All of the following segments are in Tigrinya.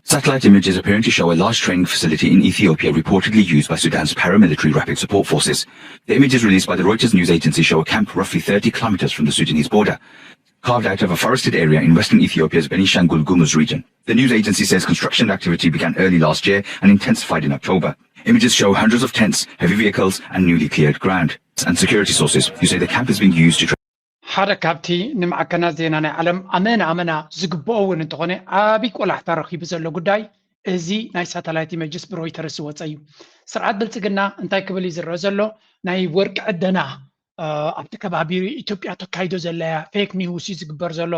Satellite images apparently show a large training facility in Ethiopia reportedly used by Sudan's paramilitary Rapid Support Forces. The images released by the Reuters news agency show a camp roughly thirty kilometers from the Sudanese border, carved out of a forested area in western Ethiopia's Benishangul Gumuz region. The news agency says construction activity began early last year and intensified in October. Images show hundreds of tents, heavy vehicles, and newly cleared ground. And security sources who say the camp is being used to train ሓደ ካብቲ ንማዕከናት ዜና ናይ ዓለም ኣመና ኣመና ዝግብኦ እውን እንተኾነ ዓብዪ ቆላሕታ ረኺቡ ዘሎ ጉዳይ እዚ ናይ ሳተላይት ኢመጅስ ብሮይተርስ ዝወፀ እዩ። ስርዓት ብልፅግና እንታይ ክብል እዩ ዝረአ ዘሎ? ናይ ወርቂ ዕደና ኣብቲ ከባቢ ኢትዮጵያ ተካይዶ ዘለያ ፌክ ኒውስ እዩ ዝግበር ዘሎ።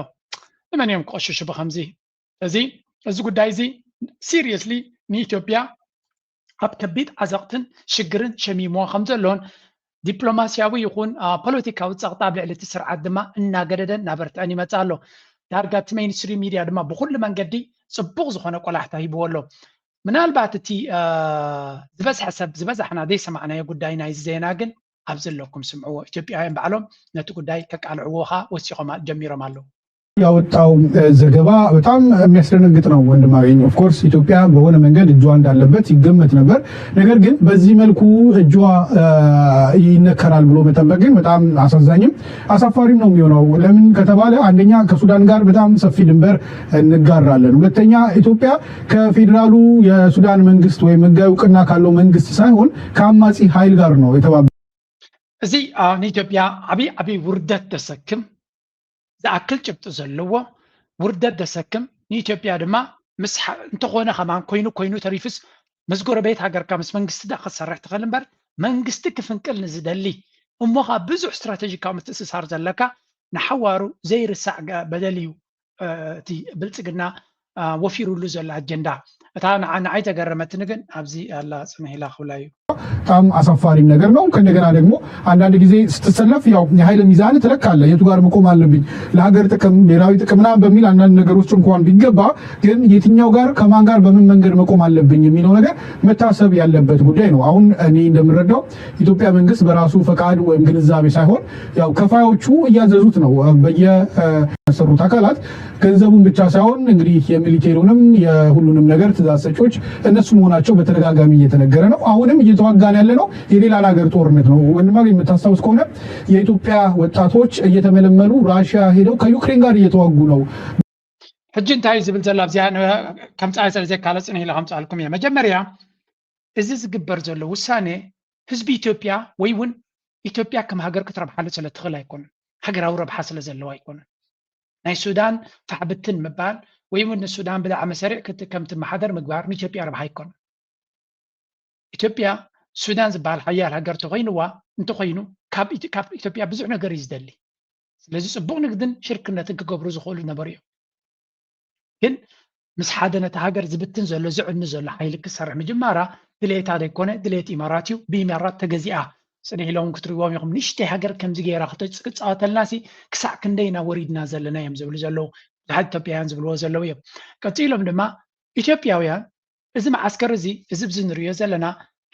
ንመን እዮም ክቐሽሹ ብከምዚ? እዚ እዚ ጉዳይ እዚ ሲሪየስሊ ንኢትዮጵያ ኣብ ከቢድ ዓዘቕትን ሽግርን ሸሚምዋ ከም ዘሎን ዲፕሎማስያዊ ይኹን ፖለቲካዊ ፀቕጣ ኣብ ልዕሊ እቲ ስርዓት ድማ እናገደደ እናበርትዐን ይመፅእ ኣሎ። ዳርጋ እቲ ሜይንስትሪም ሚድያ ድማ ብኩሉ መንገዲ ፅቡቕ ዝኾነ ቆላሕታ ሂብዎ ኣሎ። ምናልባት እቲ ዝበዝሐ ሰብ ዝበዛሕና ዘይሰማዕናዮ ጉዳይ ናይዚ ዜና ግን ኣብዚ ኣለኩም ስምዕዎ። ኢትዮጵያውያን ባዕሎም ነቲ ጉዳይ ከቃልዕዎ ከዓ ወሲኾም ጀሚሮም ኣለዉ። ያወጣው ዘገባ በጣም የሚያስደነግጥ ነው ወንድማገኝ። ኦፍኮርስ ኢትዮጵያ በሆነ መንገድ እጇ እንዳለበት ይገመት ነበር። ነገር ግን በዚህ መልኩ እጇ ይነከራል ብሎ መጠበቅ ግን በጣም አሳዛኝም አሳፋሪም ነው የሚሆነው። ለምን ከተባለ አንደኛ ከሱዳን ጋር በጣም ሰፊ ድንበር እንጋራለን። ሁለተኛ ኢትዮጵያ ከፌዴራሉ የሱዳን መንግስት ወይም ህጋዊ እውቅና ካለው መንግስት ሳይሆን ከአማጺ ኃይል ጋር ነው የተባበ እዚ ንኢትዮጵያ ዓብዪ ዓብዪ ውርደት ዘሰክም ዝኣክል ጭብጢ ዘለዎ ውርደት ዘሰክም ንኢትዮጵያ ድማ ምስ እንተኾነ ከማን ኮይኑ ኮይኑ ተሪፉስ ምስ ጎረቤት ሃገርካ ምስ መንግስቲ ዳ ክትሰርሕ ትኽእል እምበር መንግስቲ ክፍንቅል ንዝደሊ እሞ ከዓ ብዙሕ ስትራቴጂካዊ ምትእስሳር ዘለካ ንሓዋሩ ዘይርሳዕ በደል እዩ። እቲ ብልፅግና ወፊሩሉ ዘሎ ኣጀንዳ እታ ንዓይ ተገረመትኒ ግን ኣብዚ ኣላ ፅንሕ ኢላ ክብላ እዩ። በጣም አሳፋሪም ነገር ነው። ከእንደገና ደግሞ አንዳንድ ጊዜ ስትሰለፍ ያው የኃይል ሚዛን ትለካለህ። የቱ ጋር መቆም አለብኝ ለሀገር ጥቅም ብሔራዊ ጥቅም ምናምን በሚል አንዳንድ ነገሮች እንኳን ቢገባ ግን የትኛው ጋር ከማን ጋር በምን መንገድ መቆም አለብኝ የሚለው ነገር መታሰብ ያለበት ጉዳይ ነው። አሁን እኔ እንደምረዳው ኢትዮጵያ መንግስት በራሱ ፈቃድ ወይም ግንዛቤ ሳይሆን ያው ከፋዮቹ እያዘዙት ነው በየሰሩት አካላት ገንዘቡን ብቻ ሳይሆን እንግዲህ የሚሊቴሩንም የሁሉንም ነገር ትእዛዝ ሰጪዎች እነሱ መሆናቸው በተደጋጋሚ እየተነገረ ነው። አሁንም እየተዋጋን ያለ ነው የሌላን ሀገር ጦርነት ነው። ወንድማ የምታስታውስ ከሆነ የኢትዮጵያ ወጣቶች እየተመለመሉ ራሽያ ሄደው ከዩክሬን ጋር እየተዋጉ ነው። ሕጂ እንታይ ዝብል ዘሎ ኣብዚኣ ከምፃ ስለ ዘካለ ፅንሕ ኢለ ከምፃልኩም እየ። መጀመርያ እዚ ዝግበር ዘሎ ውሳኔ ህዝቢ ኢትዮጵያ ወይ እውን ኢትዮጵያ ከም ሃገር ክትረብሓሉ ስለ ትኽእል ኣይኮነን። ሃገራዊ ረብሓ ስለ ዘለዎ ኣይኮነን። ናይ ሱዳን ፋሕብትን ምባል ወይ እውን ንሱዳን ብዳዕመ ሰሪዕ ከምትመሓደር ምግባር ንኢትዮጵያ ረብሓ ኣይኮነን። ኢትዮጵያ ሱዳን ዝበሃል ሓያል ሃገር ተኮይንዋ እንተኮይኑ ካብ ኢትዮጵያ ብዙሕ ነገር እዩ ዝደሊ። ስለዚ ፅቡቅ ንግድን ሽርክነትን ክገብሩ ዝኽእሉ ነበሩ እዮም። ግን ምስ ሓደ ነቲ ሃገር ዝብትን ዘሎ ዝዕኑ ዘሎ ሓይሊ ክሰርሕ ምጅማራ ድሌታ ዘይኮነ ድሌት ኢማራት እዩ። ብኢማራት ተገዚኣ ፅንሕ ኢሎም ክትሪዎም ኢኹም። ንእሽተይ ሃገር ከምዚ ገይራ ክትፃወተልና ሲ ክሳዕ ክንደይ ኢና ወሪድና ዘለና እዮም ዝብሉ ዘለዉ ብዙሓት ኢትዮጵያውያን ዝብልዎ ዘለዉ እዮም። ቀፂሎም ድማ ኢትዮጵያውያን እዚ መዓስከር እዚ እዚ ብዚ ንሪኦ ዘለና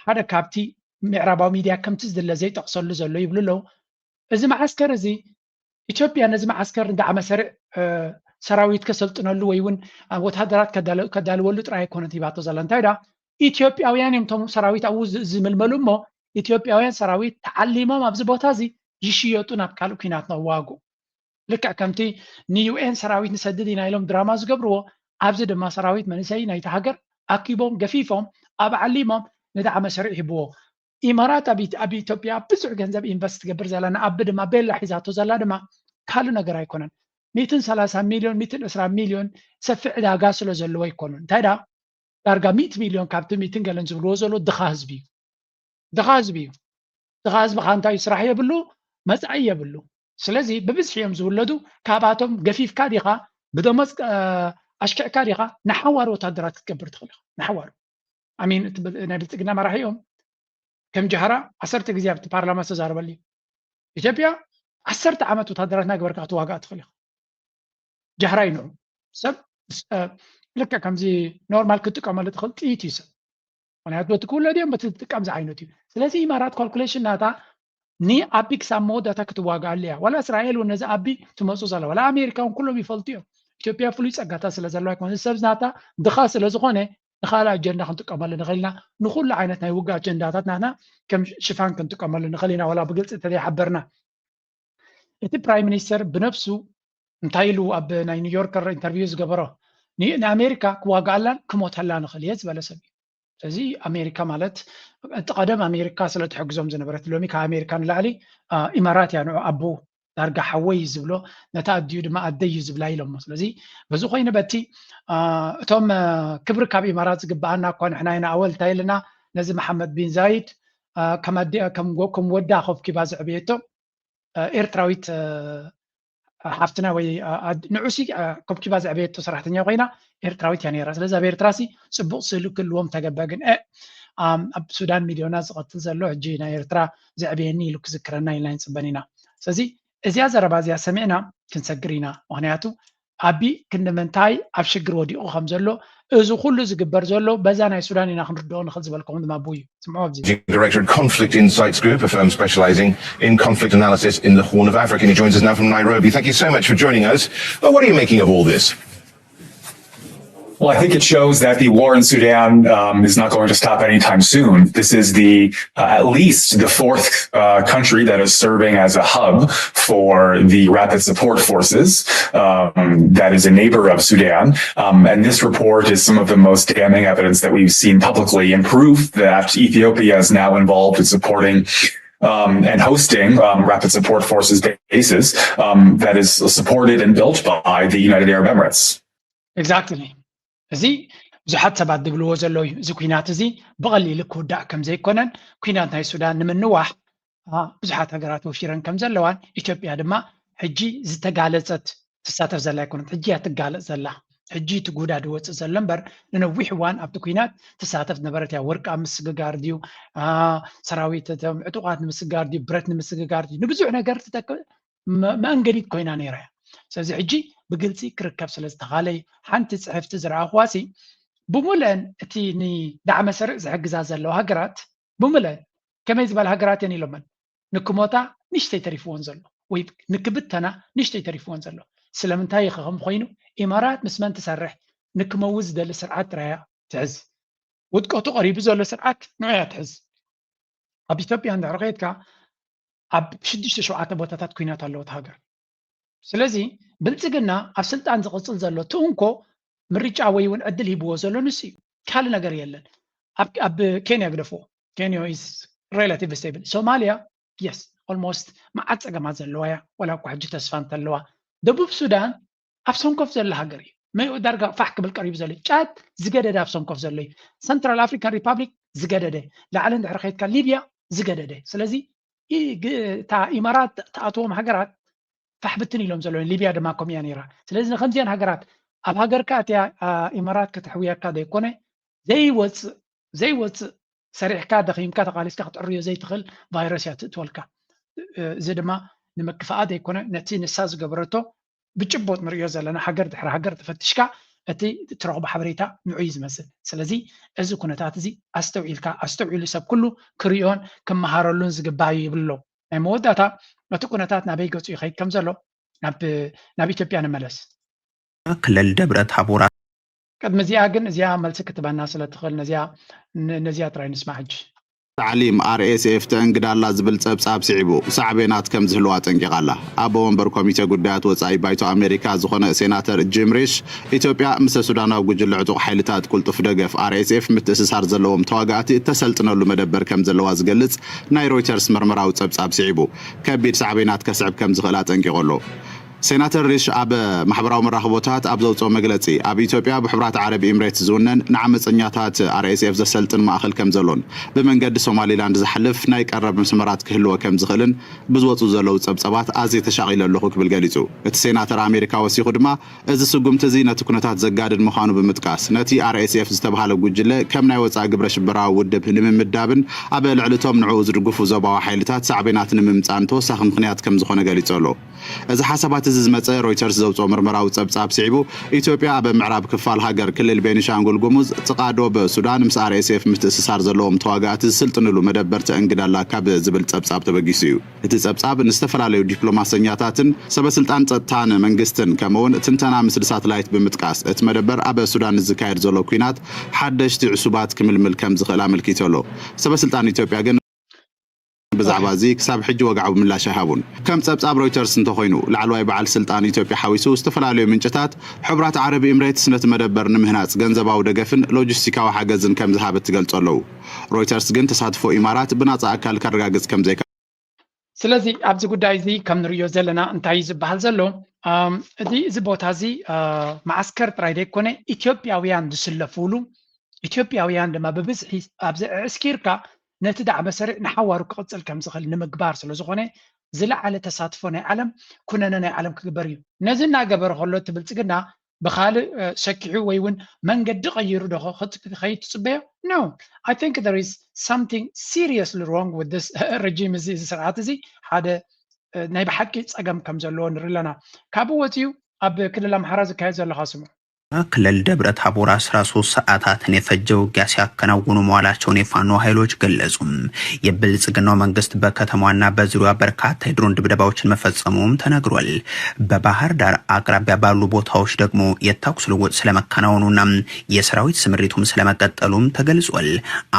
ሓደ ካብቲ ምዕራባዊ ሚድያ ከምቲ ዝድለ ዘይጠቕሰሉ ዘሎ ይብሉ ኣለዉ። እዚ መዓስከር እዚ ኢትዮጵያ ነዚ መዓስከር እንዳ ዓመሰሪዕ ሰራዊት ከሰልጥነሉ ወይ እውን ወታደራት ከዳልወሉ ጥራይ ኣይኮነት ሂባቶ ዘላ እንታይ ዳ ኢትዮጵያውያን እዮም ቶም ሰራዊት ኣብኡ ዝምልመሉ እሞ ኢትዮጵያውያን ሰራዊት ተዓሊሞም ኣብዚ ቦታ እዚ ይሽየጡ ናብ ካልእ ኩናት ንዋጉ። ልክዕ ከምቲ ንዩኤን ሰራዊት ንሰድድ ኢና ኢሎም ድራማ ዝገብርዎ ኣብዚ ድማ ሰራዊት መንእሰይ ናይቲ ሃገር ኣኪቦም ገፊፎም ኣብ ዓሊሞም ንዳዕመ ሰሪዕ ሂብዎ። ኢማራት ኣብ ኢትዮጵያ ብዙሕ ገንዘብ ኢንቨስት ትገብር ዘላ ንኣቢ ድማ ቤላ ሒዛቶ ዘላ ድማ ካልእ ነገር ኣይኮነን። ሚትን ሰላሳ ሚልዮን ሚትን ዕስራ ሚልዮን ሰፊሕ ዕዳጋ ስለ ዘለዎ ኣይኮኑን። እንታይ ዳ ዳርጋ ሚእቲ ሚልዮን ካብቲ ሚትን ገለን ዝብልዎ ዘሎ ድኻ ህዝቢ እዩ። ድኻ ህዝቢ እዩ። ድኻ ህዝቢ ከዓ እንታይ ስራሕ የብሉ፣ መፃኢ የብሉ። ስለዚ ብብዝሒ እዮም ዝውለዱ። ካብኣቶም ገፊፍካ ዲኻ ብደሞዝ ኣሽክዕካ ዲኻ ንሓዋሩ ወታደራት ክትገብር ትኽእል ኢኻ። ንሓዋሩ ኣሚን ናይ ብልፅግና መራሒ እዮም። ከም ጃህራ ዓሰርተ ግዜ ኣብቲ ፓርላማ ዝተዛረበሉ እዩ። ኢትዮጵያ ዓሰርተ ዓመት ወታደራት ናግበርካ ክትዋጋእ ትኽእል ኢኻ። ጃህራ ይንዑ ሰብ ልክዕ ከምዚ ኖርማል ክትጥቀመሉ ትኽእል ጥይት እዩ ሰብ ምክንያቱ በቲ ክውለድ እዮም በቲ ዝጥቀም ዝዓይነቱ እዩ። ስለዚ ኢማራት ካልኩሌሽን ናታ ንኣቢ ክሳብ መወዳእታ ክትዋጋኣሉ እያ። ዋላ እስራኤል እውን ነዚ ኣቢ ትመፁ ዘላ ዋላ ኣሜሪካ እውን ኩሎም ይፈልጡ እዮም። ኢትዮጵያ ፍሉይ ፀጋታት ስለ ዘለዋ ኣይኮነ፣ ሰብ ናታ ድኻ ስለ ዝኾነ ንኻልእ ኣጀንዳ ክንጥቀመሉ ንኽእል ኢና። ንኹሉ ዓይነት ናይ ውግእ ኣጀንዳታት ናትና ከም ሽፋን ክንጥቀመሉ ንኽእል ኢና፣ ዋላ ብግልፂ እንተዘይሓበርና። እቲ ፕራይም ሚኒስተር ብነብሱ እንታይ ኢሉ ኣብ ናይ ኒውዮርከር ኢንተርቪው ዝገበሮ፣ "ን-፣ ንኣሜሪካ ክዋግኣላን ክሞተላን ንኽእል እየ" ዝበለ ሰብ እዩ። ስለዚ ኣሜሪካ ማለት እቲ ቀደም ኣሜሪካ ስለ ትሕግዞም ዝነበረት፣ ሎሚ ካብ ኣሜሪካ ንላዕሊ፣ አ፣ ኢማራት እያ ንዑ ኣቦ ዳርጋ ሓወይ እዩ ዝብሎ፣ ነታ ኣዲኡ ድማ ኣደይ እዩ ዝብላ ኢሎሞ። ስለዚ በዚ ኮይኑ በቲ፣ አ፣ እቶም፣ አ፣ ክብሪ ካብ ኢማራት ዝግብኣና እኳ ንሕና ኢና ኣወል እንታይ ኢልና ነዚ መሓመድ ቢን ዛይድ፣ አ፣ ከም ኣዲኣ ከም ጎ-፣ ከም ወዳ ኮብኪባ ዘዕበየቶ፣ አ፣ ኤርትራዊት፣ አ፣ ሓፍትና ወይ፣ አ፣ ኣድ-፣ ንዑሲ፣ አ፣ ኮብኪባ ዘዕበየቶ ሰራሕተኛ ኮይና ኤርትራዊት እያ ነይራ። ስለዚ ኣብ ኤርትራሲ ጽቡቕ ስእሊ ክህልዎም ተገበ። ግን፣ እ፣ ኣም፣ ኣብ ሱዳን ሚልዮናት ዝቐትል ዘሎ ሕጂ ናይ ኤርትራ ዘዕበየኒ ኢሉ ክዝክረና ኢልና ይንጽበን ኢና። ስለዚ እዚኣ ዘረባ እዚኣ ሰሚዕና ክንሰግር ኢና። ምኽንያቱ ኣቢ ክንዲ ምንታይ ኣብ ሽግር ወዲቑ ከም ዘሎ፣ እዚ ኩሉ ዝግበር ዘሎ በዛ ናይ ሱዳን ኢና ክንርድኦ ንኽእል ዝበልኩም ድማ ኣቦ እዩ። ስምዑ ኣብዚ። Managing Director at Conflict Insights Group, a firm specializing in conflict analysis in the Horn of Africa. And he joins us now from Nairobi. Thank you so much for joining us. But what are you making of all this? Well, I think it shows that the war in Sudan um, is not going to stop anytime soon. This is the uh, at least the fourth uh, country that is serving as a hub for the Rapid Support Forces um, that is a neighbor of Sudan. Um, and this report is some of the most damning evidence that we've seen publicly and proof that Ethiopia is now involved in supporting um, and hosting um, Rapid Support Forces bases um, that is supported and built by the United Arab Emirates. Exactly. እዚ ብዙሓት ሰባት ዝብልዎ ዘለዉ እዩ። እዚ ኩናት እዚ ብቐሊሉ ክውዳእ ከም ዘይኮነን ኩናት ናይ ሱዳን ንምንዋሕ፣ አ፣ ብዙሓት ሃገራት ወፊረን ከም ዘለዋን ኢትዮጵያ ድማ ሕጂ ዝተጋለጸት ትሳተፍ ዘላ ኣይኮነት። ሕጂ እያ ትጋለጽ ዘላ። ሕጂ እቲ ጉዳ ዝወፅእ ዘሎ እምበር ንነዊሕ እዋን ኣብቲ ኩናት ትሳተፍ ዝነበረት እያ። ወርቂ ኣብ ምስግጋር ድዩ፣ አ፣ ሰራዊት እቶም ዕጡቓት ንምስግጋር ድዩ፣ ብረት ንምስግጋር ድዩ፣ ንብዙሕ ነገር ትጠቅ-፣ መ-፣ መእንገዲት ኮይና ነይራ እያ። ስለዚ ሕጂ ብግልፂ ክርከብ ስለ ዝተኻለ እዩ። ሓንቲ ፅሕፍቲ ዝረኣኹዋ ሲ ብሙልአን እቲ ንዳዕመ ስርዕ ዝሕግዛ ዘለዋ ሃገራት ብሙልአን ከመይ ዝበላ ሃገራት እየን ኢሎመን ንክሞታ ንሽተይ ተሪፍዎን ዘሎ ወይ ንክብተና ንሽተይ ተሪፍዎን ዘሎ። ስለምንታይ እዩ ከም ኮይኑ ኢማራት ምስ መን ትሰርሕ? ንክመውት ዝደሊ ስርዓት ጥራይ እያ ትሕዝ። ውድቀቱ ቀሪቡ ዘሎ ስርዓት ንዑ እያ ትሕዝ። ኣብ ኢትዮጵያ እንድሕር ከይድካ ኣብ ሽዱሽተ ሸውዓተ ቦታታት ኩናት ኣለዎ እቲ ሃገር። ስለዚ ብልፅግና ኣብ ስልጣን ዝቕፅል ዘሎ እቲ እንኮ ምርጫ ወይ እውን ዕድል ሂብዎ ዘሎ ንሱ እዩ። ካልእ ነገር የለን። ኣብ፣ ኣብ ኬንያ ግደፍዎ። ኬንያ is relative stable። ሶማልያ yes almost መዓት ፀገማት ዘለዋ እያ፣ ዋላ እኳ ሕጂ ተስፋ እንተለዋ። ደቡብ ሱዳን ኣብ ሰንኮፍ ዘሎ ሃገር እዩ። መይኡ ዳርጋ ፋሕ ክብል ቀሪቡ ዘሎ እዩ። ጫድ ዝገደደ ኣብ ሰንኮፍ ዘሎ እዩ። ሰንትራል ኣፍሪካን ሪፓብሊክ ዝገደደ፣ ላዕሊ እንድሕር ከይድካ ሊብያ ዝገደደ። ስለዚ ኢ-፣ ግ-፣ እታ ኢማራት ትኣትዎም ሃገራት ፋሕ ብትን ኢሎም ዘለዉ፣ ሊብያ ድማ ከምኡ እያ ነይራ። ስለዚ ንከምዚኣን ሃገራት ኣብ ሃገርካ እቲያ፣ አ፣ ኢማራት ከተሕውየካ ዘይኮነ ዘይወፅእ፣ ዘይወፅእ ሰሪሕካ ደኺምካ ተቓሊስካ ክትዕርዮ ዘይትኽእል ቫይረስ እያ ትእትወልካ። እ፣ እዚ ድማ ንምክፍኣ ዘይኮነ ነቲ ንሳ ዝገበረቶ ብጭቡጥ ንርእዮ ዘለና ሃገር ድሕሪ ሃገር ተፈቲሽካ እቲ እትረኽቦ ሓበሬታ ንዑ እዩ ዝመስል። ስለዚ እዚ ኩነታት እዚ ኣስተውዒልካ፣ ኣስተውዒሉ ሰብ ኩሉ ክርእዮን ክመሃረሉን ዝግባእ እዩ ይብል ኣለዉ። ናይ መወዳእታ እቲ ኩነታት ናበይ ገጹ ይኸይድ ከም ዘሎ ናብ፣ ናብ ኢትዮጵያ ንመለስ። ክልል ደብረ ታቦር ቅድሚ እዚኣ ግን እዚኣ መልሲ ክትበና ስለ ትኽእል ነዚኣ፣ ን-፣ ነዚኣ ጥራይ ንስማዕ ሕጂ። ታዕሊም ኣር ኤስ ኤፍ ተእንግድ ኣላ ዝብል ጸብጻብ ስዒቡ ሳዕቤናት ከም ዝህልዋ ኣጠንቂቓ ኣላ። ኣቦ ወንበር ኮሚተ ጉዳያት ወጻኢ ባይቶ ኣሜሪካ ዝኾነ ሴናተር ጂም ሪሽ፣ ኢትዮጵያ ምስ ሱዳናዊ ጉጅለ ዕጡቕ ሓይልታት ቅልጡፍ ደገፍ ኣር ኤስ ኤፍ ምትእስሳር ዘለዎም ተዋጋእቲ እተሰልጥነሉ መደበር ከም ዘለዋ ዝገልጽ ናይ ሮይተርስ መርመራዊ ጸብጻብ ስዒቡ ከቢድ ሳዕቤናት ከስዕብ ከም ዝኽእል ኣጠንቂቑ ኣሎ። ሴናተር ሪሽ ኣብ ማሕበራዊ መራኽቦታት ኣብ ዘውፅኦ መግለፂ፣ ኣብ ኢትዮጵያ ብሕቡራት ዓረብ ኢምሬትስ ዝውነን ንዓመፀኛታት ኣር ኤስ ኤፍ ዘሰልጥን ማእኸል ከም ዘሎን ብመንገዲ ሶማሊላንድ ዝሓልፍ ናይ ቀረብ መስመራት ክህልዎ ከም ዝኽእልን ብዝወፁ ዘለዉ ፀብፀባት ኣዝየ ተሻቒለ ኣለኹ ክብል ገሊፁ። እቲ ሴናተር ኣሜሪካ ወሲኹ ድማ እዚ ስጉምቲ እዚ ነቲ ኩነታት ዘጋድድ ምዃኑ ብምጥቃስ፣ ነቲ ኣር ኤስ ኤፍ ዝተብሃለ ጉጅለ ከም ናይ ወፃኢ ግብረ ሽበራዊ ውድብ ንምምዳብን ኣብ ልዕሊ እቶም ንዕኡ ዝድግፉ ዞባዊ ሓይልታት ሳዕቤናት ንምምፃእን ተወሳኺ ምኽንያት ከም ዝኾነ ገሊፁ ኣሎ። እዚ ሓሳባት እዚ ዝመጸ ሮይተርስ ዘውጽኦ ምርመራዊ ጸብጻብ ስዒቡ፣ ኢትዮጵያ ኣብ ምዕራብ ክፋል ሃገር ክልል ቤኒሻንጉል ጉሙዝ ጥቓ ዶብ ሱዳን ምስ ኣር ኤስ ኤፍ ምትእስሳር ዘለዎም ተዋጋእቲ ዝስልጥንሉ መደበር ተእንግድ ኣላ ካብ ዝብል ጸብጻብ ተበጊሱ እዩ። እቲ ጸብጻብ ንዝተፈላለዩ ዲፕሎማሰኛታትን ሰበስልጣን ጸጥታን መንግስትን ከምኡውን ትንተና ምስሊ ሳተላይት ብምጥቃስ፣ እቲ መደበር ኣብ ሱዳን ዝካየድ ዘሎ ኲናት ሓደሽቲ ዕሱባት ክምልምል ከም ዝኽእል ኣመልኪቱ ኣሎ። ሰበስልጣን ኢትዮጵያ ግን ብዛዕባ እዚ ክሳብ ሕጂ ወግዓዊ ምላሽ ኣይሃቡን። ከም ጸብጻብ ሮይተርስ እንተኾይኑ፣ ላዕለዋይ በዓል ስልጣን ኢትዮጵያ ሓዊሱ ዝተፈላለዩ ምንጭታት፣ ሕቡራት ዓረብ ኤምሬትስ ነቲ መደበር ንምህናጽ ገንዘባዊ ደገፍን ሎጂስቲካዊ ሓገዝን ከም ዝሃበት ትገልጹ ኣለዉ። ሮይተርስ ግን ተሳትፎ ኢማራት ብናጻ ኣካል ከረጋግጽ ከም ዘይከ ስለዚ ኣብዚ ጉዳይ እዚ ከም ንርእዮ ዘለና እንታይ እዩ ዝበሃል ዘሎ? ኣም፣ እዚ፣ እዚ ቦታ እዚ፣ አ፣ መዓስከር ጥራይ ዘይኮነ ኢትዮጵያውያን ዝስለፉሉ፣ ኢትዮጵያውያን ድማ ብብዝሒ ኣብዚ ኣዕስኪርካ ነቲ ዳዕመ ሰሪዕ ንሓዋሩ ክቕጽል ከም ዝኽእል ንምግባር ስለ ዝኾነ ዝለዓለ ተሳትፎ ናይ ዓለም ኩነነ ናይ ዓለም ክግበር እዩ። ነዚ እናገበረ ከሎ እቲ ብልጽግና ብኻልእ፣ እ፣ ሰኪሑ ወይ እውን መንገዲ ቀይሩ ዶ ኸ-፣ ክት-፣ ክኸይድ ትጽበዮ? No. I think there is something seriously wrong with this regime እዚ፣ እዚ ስርዓት እዚ ሓደ፣ እ፣ ናይ ብሓቂ ጸገም ከም ዘለዎ ንርኢ ኣለና። ካብኡ ወጺኡ ኣብ ክልል ኣምሓራ ዝካየድ ዘሎ ኸኣ ስምዑ። ክልል ደብረ ታቦር ኣስራ ሶስት ሰዓታትን የፈጀ ውጊያ ሲያከናውኑ መዋላቸውን የፋኖ ኃይሎች ገለጹ። የብልጽግናው መንግስት በከተማዋና በዙሪያዋ በርካታ የድሮን ድብደባዎችን መፈጸሙም ተነግሯል። በባህር ዳር አቅራቢያ ባሉ ቦታዎች ደግሞ የተኩስ ልውውጥ ስለመከናወኑና የሰራዊት ስምሪቱም ስለመቀጠሉም ተገልጿል።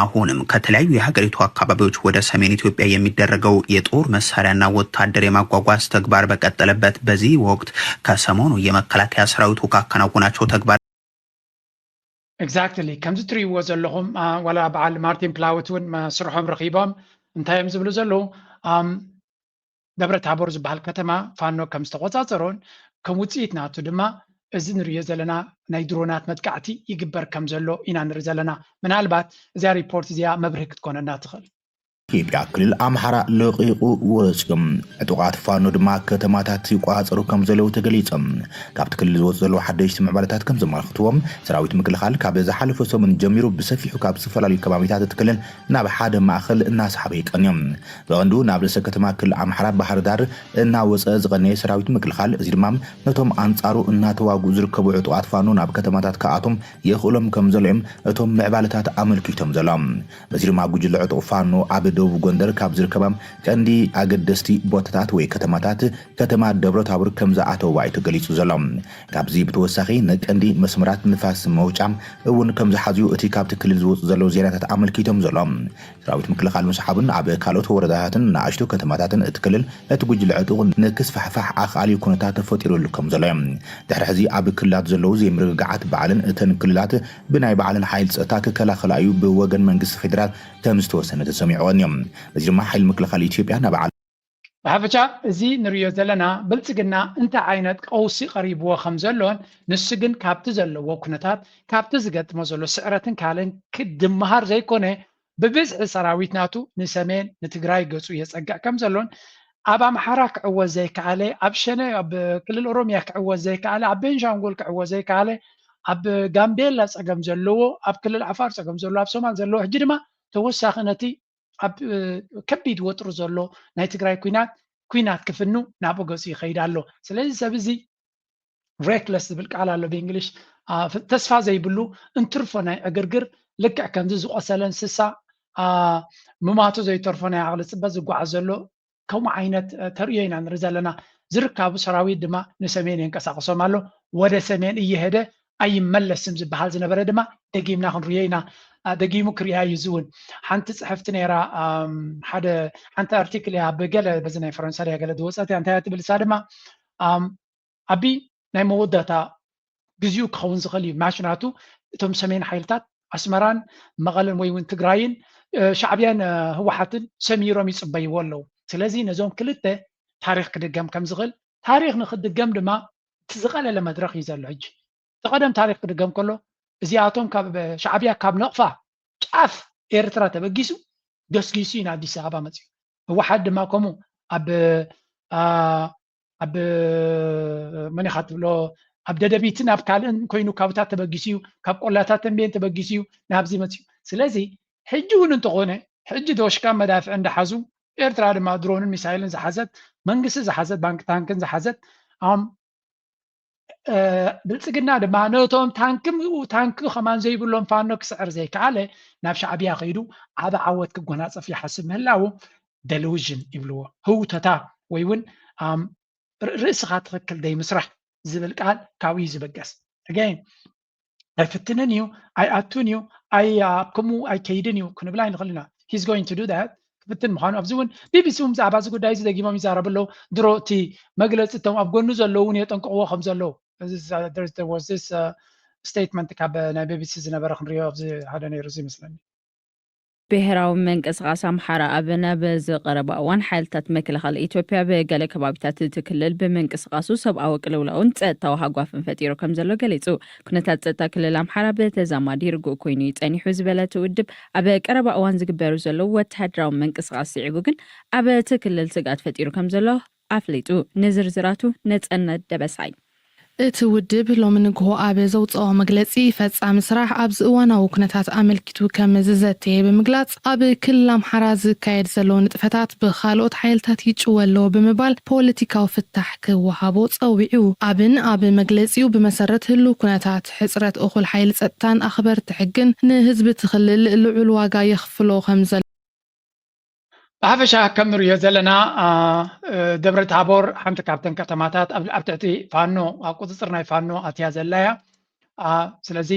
አሁንም ከተለያዩ የሀገሪቱ አካባቢዎች ወደ ሰሜን ኢትዮጵያ የሚደረገው የጦር መሳሪያና ወታደር የማጓጓዝ ተግባር በቀጠለበት በዚህ ወቅት ከሰሞኑ የመከላከያ ሰራዊቱ ካከናወናቸው ተግባር Exactly። ከምዚ ትርእይዎ ዘለኹም፣ አ፣ ዋላ በዓል ማርቲን ፕላውት እውን፣ አ፣ ስርሖም ረኺቦም እንታይ እዮም ዝብሉ ዘለዉ? ኣም፣ ደብረ ታቦር ዝበሃል ከተማ ፋኖ ከም ዝተቖጻጸሮን ከም ውጽኢት ናቱ ድማ እዚ ንርእዮ ዘለና ናይ ድሮናት መጥቃዕቲ ይግበር ከም ዘሎ ኢና ንርኢ ዘለና። ምናልባት እዚኣ ሪፖርት እዚኣ መብርሂ ክትኮነና ትኽእል። ኢትዮጵያ ክልል ኣምሓራ ለቒቑ ወፂኡ። ዕጡቓት ፋኖ ድማ ከተማታት ይቆፃፀሩ ከም ዘለዉ ተገሊፆም። ካብቲ ክልል ዝወፁ ዘለዉ ሓደሽቲ ምዕባለታት ከም ዘመልክትዎ፣ ሰራዊት ምክልኻል ካብ ዝሓለፈ ሰሙን ጀሚሩ ብሰፊሑ ካብ ዝተፈላለዩ ከባቢታት እቲ ክልል ናብ ሓደ ማእኸል እናሰሓበ ይቀንዮም። ብቐንዱ ናብ ርእሰ ከተማ ክልል ኣምሓራ ባህር ዳር እናወፀ ዝቐነየ ሰራዊት ምክልኻል፣ እዚ ድማ ነቶም ኣንፃሩ እናተዋግኡ ዝርከቡ ዕጡቓት ፋኖ ናብ ከተማታት ክኣቶም የኽእሎም ከም ዘሎ እዮም እቶም ምዕባለታት ኣመልኪቶም ዘለዉ። በዚ ድማ ጉጅለ ዕጡቕ ፋኖ ኣብ ደቡብ ጎንደር ካብ ዝርከባ ቀንዲ ኣገደስቲ ቦታታት ወይ ከተማታት ከተማ ደብረ ታቦር ከም ዝኣተወዋ እዩ ተገሊጹ ዘሎ። ካብዚ ብተወሳኺ ንቀንዲ መስመራት ንፋስ መውጫ እውን ከም ዝሓዝዩ እቲ ካብቲ ክልል ዝወጹ ዘለዉ ዜናታት ኣመልኪቶም ዘሎ። ሰራዊት ምክልኻል ምስሓቡን ኣብ ካልኦት ወረዳታትን ንኣሽቱ ከተማታትን እቲ ክልል እቲ ጉጅለ ዕጡቕ ንክስፋሕፋሕ ኣኽኣሊ ኩነታት ተፈጢሩሉ ከም ዘሎ እዮም። ድሕሪ ሕዚ ኣብ ክልላት ዘለዉ ዘይምርግጋዓት ባዕልን እተን ክልላት ብናይ ባዕለን ሓይሊ ጸጥታ ክከላኸላ እዩ ብወገን መንግስቲ ፌደራል ከም ዝተወሰነ ተሰሚዑ ቀንዮም። በዚ ድማ ሓይሊ ምክልኻል ኢትዮጵያ ናብ ዓለም ብሓፈሻ እዚ ንርእዮ ዘለና ብልጽግና እንታይ ዓይነት ቀውሲ ቀሪብዎ ከም ዘሎን ንሱ ግን ካብቲ ዘለዎ ኩነታት፣ ካብቲ ዝገጥሞ ዘሎ ስዕረትን ካልእን ክድመሃር ዘይኮነ፣ ብብዝሒ ሰራዊት ናቱ ንሰሜን ንትግራይ ገጹ የጸግዕ ከም ዘሎን፣ ኣብ ኣምሓራ ክዕወት ዘይከኣለ፣ ኣብ ሸነ፣ ኣብ ክልል ኦሮሚያ ክዕወት ዘይከኣለ፣ ኣብ ቤንሻንጉል ክዕወት ዘይከኣለ፣ ኣብ ጋምቤላ ጸገም ዘለዎ፣ ኣብ ክልል ዓፋር ጸገም ዘለዎ፣ ኣብ ሶማል ዘለዎ፣ ሕጂ ድማ ተወሳኺ ነቲ ኣብ፣ እ፣ ከቢድ ወጥሩ ዘሎ ናይ ትግራይ ኲናት፣ ኲናት ክፍኑ ናብኡ ገጹ ይኸይድ ኣሎ። ስለዚ ሰብ እዚ ሬክለስ ዝብል ቃል ኣሎ ብእንግሊሽ፣ አ፣ ፍ-፣ ተስፋ ዘይብሉ እንትርፎ ናይ ዕግርግር፣ ልክዕ ከምዚ ዝቖሰለ እንስሳ፣ አ፣ ምማቱ ዘይተርፎ ናይ ዓቕሊ ጽበት ዝጓዓዝ ዘሎ ከምኡ ዓይነት፣ እ፣ ተርእዮ ኢና ንርኢ ዘለና። ዝርካቡ ሰራዊት ድማ ንሰሜን የንቀሳቕሶም ኣሎ። ወደ ሰሜን እየሄደ ኣይመለስም ዝበሃል ዝነበረ ድማ ደጊምና ክንርእዮ ኢና። አ፣ ደጊሙ ክርእያ እዩ እዚ እውን። ሓንቲ ጽሕፍቲ ነይራ፣ ኣም፣ ሓደ፣ ሓንቲ ኣርቲክል እያ ብገለ በዚ ናይ ፈረንሳ ድያ ገለ ዝወጸት እያ። እንታይ እያ ትብል እሳ ድማ? ኣም፣ ኣቢ ናይ መወዳእታ ግዜኡ ክኸውን ዝኽእል እዩ። ምክንያቱ እቶም ሰሜን ሓይልታት ኣስመራን መቐለን ወይ እውን ትግራይን፣ እ፣ ሻዕብያን፣ እ፣ ህወሓትን ሰሚሮም ይጽበይዎ ኣለዉ። ስለዚ ነዞም ክልተ ታሪኽ ክድገም ከም ዝኽእል፣ ታሪኽ ንኽድገም ድማ እቲ ዝቐለለ መድረኽ እዩ ዘሎ ሕጂ። እቲ ቀደም ታሪኽ ክድገም ከሎ እዚኣቶም ካብ ሻዕብያ ካብ ነቕፋ ጫፍ ኤርትራ ተበጊሱ ገስጊሱ እዩ ንኣዲስ ኣበባ መጺኡ። ህወሓት ድማ ከምኡ ኣብ፣ ኣ፣ ኣብ መን ኢኻ ትብሎ ኣብ ደደቢትን ኣብ ካልእን ኮይኑ ካብታት ተበጊሱ እዩ። ካብ ቆላታት ተንቤን ተበጊሱ እዩ ናብዚ መጺኡ። ስለዚ ሕጂ እውን እንተኾነ ሕጂ ዶሽካ መዳፍዕ እንዳሓዙ ኤርትራ ድማ ድሮንን ሚሳይልን ዝሓዘት መንግስቲ ዝሓዘት ባንክ ታንክን ዝሓዘት ብልፅግና ድማ ነቶም ታንኪ ታንኪ ከማን ዘይብሎም ፋኖ ክስዕር ዘይከኣለ ናብ ሻዕብያ ከይዱ ዓቢ ዓወት ክጎናፀፍ ይሓስብ ምህላዉ ደሉዥን ይብልዎ። ህውተታ ወይ እውን ርእስኻ ትኽክል ደይ ምስራሕ ዝብል ቃል ካብኡ እዩ ዝበገስ። ኣገይን ኣይፍትንን እዩ፣ ኣይኣቱን እዩ፣ ኣይ ኣብ ከምኡ ኣይከይድን እዩ ክንብል ኣይንኽእል ኢና። He's going to do that። ክፍትን ምዃኑ ኣብዚ እውን ቢቢሲ እውን ብዛዕባ እዚ ጉዳይ እዚ ደጊሞም ይዛረቡ ኣለዉ። ድሮ እቲ መግለፂ እቶም ኣብ ጎኑ ዘለዉ እውን የጠንቅቕዎ ከም ዘለዉ statement ካብ ናይ ቢቢሲ ዝነበረ ክንሪኦ ኣብዚ ሓደ ነይሩ እዚ ይመስለኒ። ብሄራዊ ምንቅስቃስ ኣምሓራ ኣብ ናብ ዝቐረበ እዋን ሓይልታት ምክልኻል ኢትዮጵያ ብገለ ከባቢታት እቲ ክልል ብምንቅስቃሱ ሰብኣዊ ቅልውላውን ጸጥታዊ ሃጓፍን ፈጢሩ ከም ዘሎ ገሊጹ። ኩነታት ጸጥታ ክልል ኣምሓራ ብተዛማዲ ርጉእ ኮይኑ እዩ ጸኒሑ ዝበለ እቲ ውድብ ኣብ ቀረባ እዋን ዝግበሩ ዘለዉ ወተሃደራዊ ምንቅስቃስ ስዒቡ ግን ኣብ እቲ ክልል ስግኣት ፈጢሩ ከም ዘሎ ኣፍሊጡ። ንዝርዝራቱ ነጸነት ደበሳይ። እቲ ውድብ ሎሚ ንግሆ ኣብ ዘውፅኦ መግለፂ ፈፃሚ ስራሕ ኣብዚ እዋናዊ ኩነታት ኣመልኪቱ ከም ዝዘተየ ብምግላፅ ኣብ ክልል ኣምሓራ ዝካየድ ዘሎ ንጥፈታት ብካልኦት ሓይልታት ይጭወ ኣለዎ ብምባል ፖለቲካዊ ፍታሕ ክወሃቦ ፀዊዑ። ኣብን ኣብ መግለፂኡ ብመሰረት ህሉ ኩነታት ሕፅረት እኹል ሓይሊ ፀጥታን ኣኽበርቲ ሕግን ንህዝቢ እቲ ክልል ልዑል ዋጋ የኽፍሎ ከም ዘሎ ብሓፈሻ ከም ንሪኦ ዘለና ደብረ ታቦር ሓንቲ ካብተን ከተማታት ኣብ ትሕቲ ፋኖ ኣብ ቁፅፅር ናይ ፋኖ ኣትያ ዘላ እያ። ስለዚ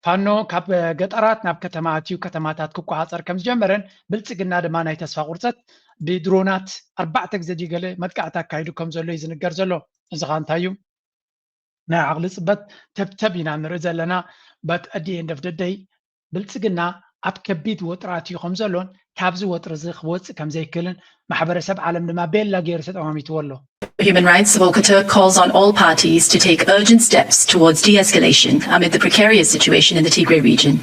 ፋኖ ካብ ገጠራት ናብ ከተማ ኣትዩ ከተማታት ክቆፃፀር ከም ዝጀመረን ብልፅግና ድማ ናይ ተስፋ ቁርፀት ብድሮናት ኣርባዕተ ግዜ ድዩ ገለ መጥቃዕቲ ኣካይዱ ከም ዘሎ እዩ ዝንገር ዘሎ። እዚ ኸ እንታይ እዩ? ናይ ዓቕሊ ፅበት ተብተብ ኢና ንርኢ ዘለና። But at the end of the day ብልፅግና ኣብ ከቢድ ወጥሪ ኣትዩ ከም ዘሎን ካብዚ ወጥሪ እዚ ክወፅእ ከም ዘይክእልን ማሕበረሰብ ዓለም ድማ ቤላ ገይሩ ተጠማሚትዎ ኣሎ። Human Rights, Volker Turk calls on all parties to take urgent steps towards de-escalation amid the precarious situation in the Tigray region.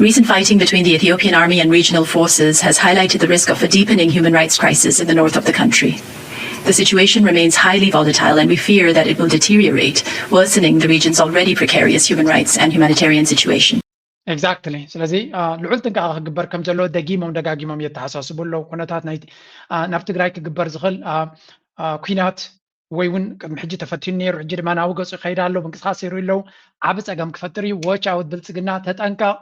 Recent fighting between the Ethiopian army and regional forces has highlighted the risk of a deepening human rights crisis in the north of the country. The situation remains highly volatile and we fear that it will deteriorate, worsening the region's already precarious human rights and humanitarian situation. Exactly. ስለዚ ልዑል ጥንቃቐ ክግበር ከም ዘለዎ ደጊሞም ደጋጊሞም የተሓሳስቡ ኣለዉ። ኩነታት ናይ ናብ ትግራይ ክግበር ዝኽእል ኩናት ወይ እውን ቅድሚ ሕጂ ተፈቲኑ ነይሩ፣ ሕጂ ድማ ናብ ገፁ ይኸይድ ኣሎ፣ ምንቅስቃስ ይርኢ ኣለዉ። ዓቢ ፀገም ክፈጥር እዩ። Watch out ብልፅግና፣ ተጠንቀቕ።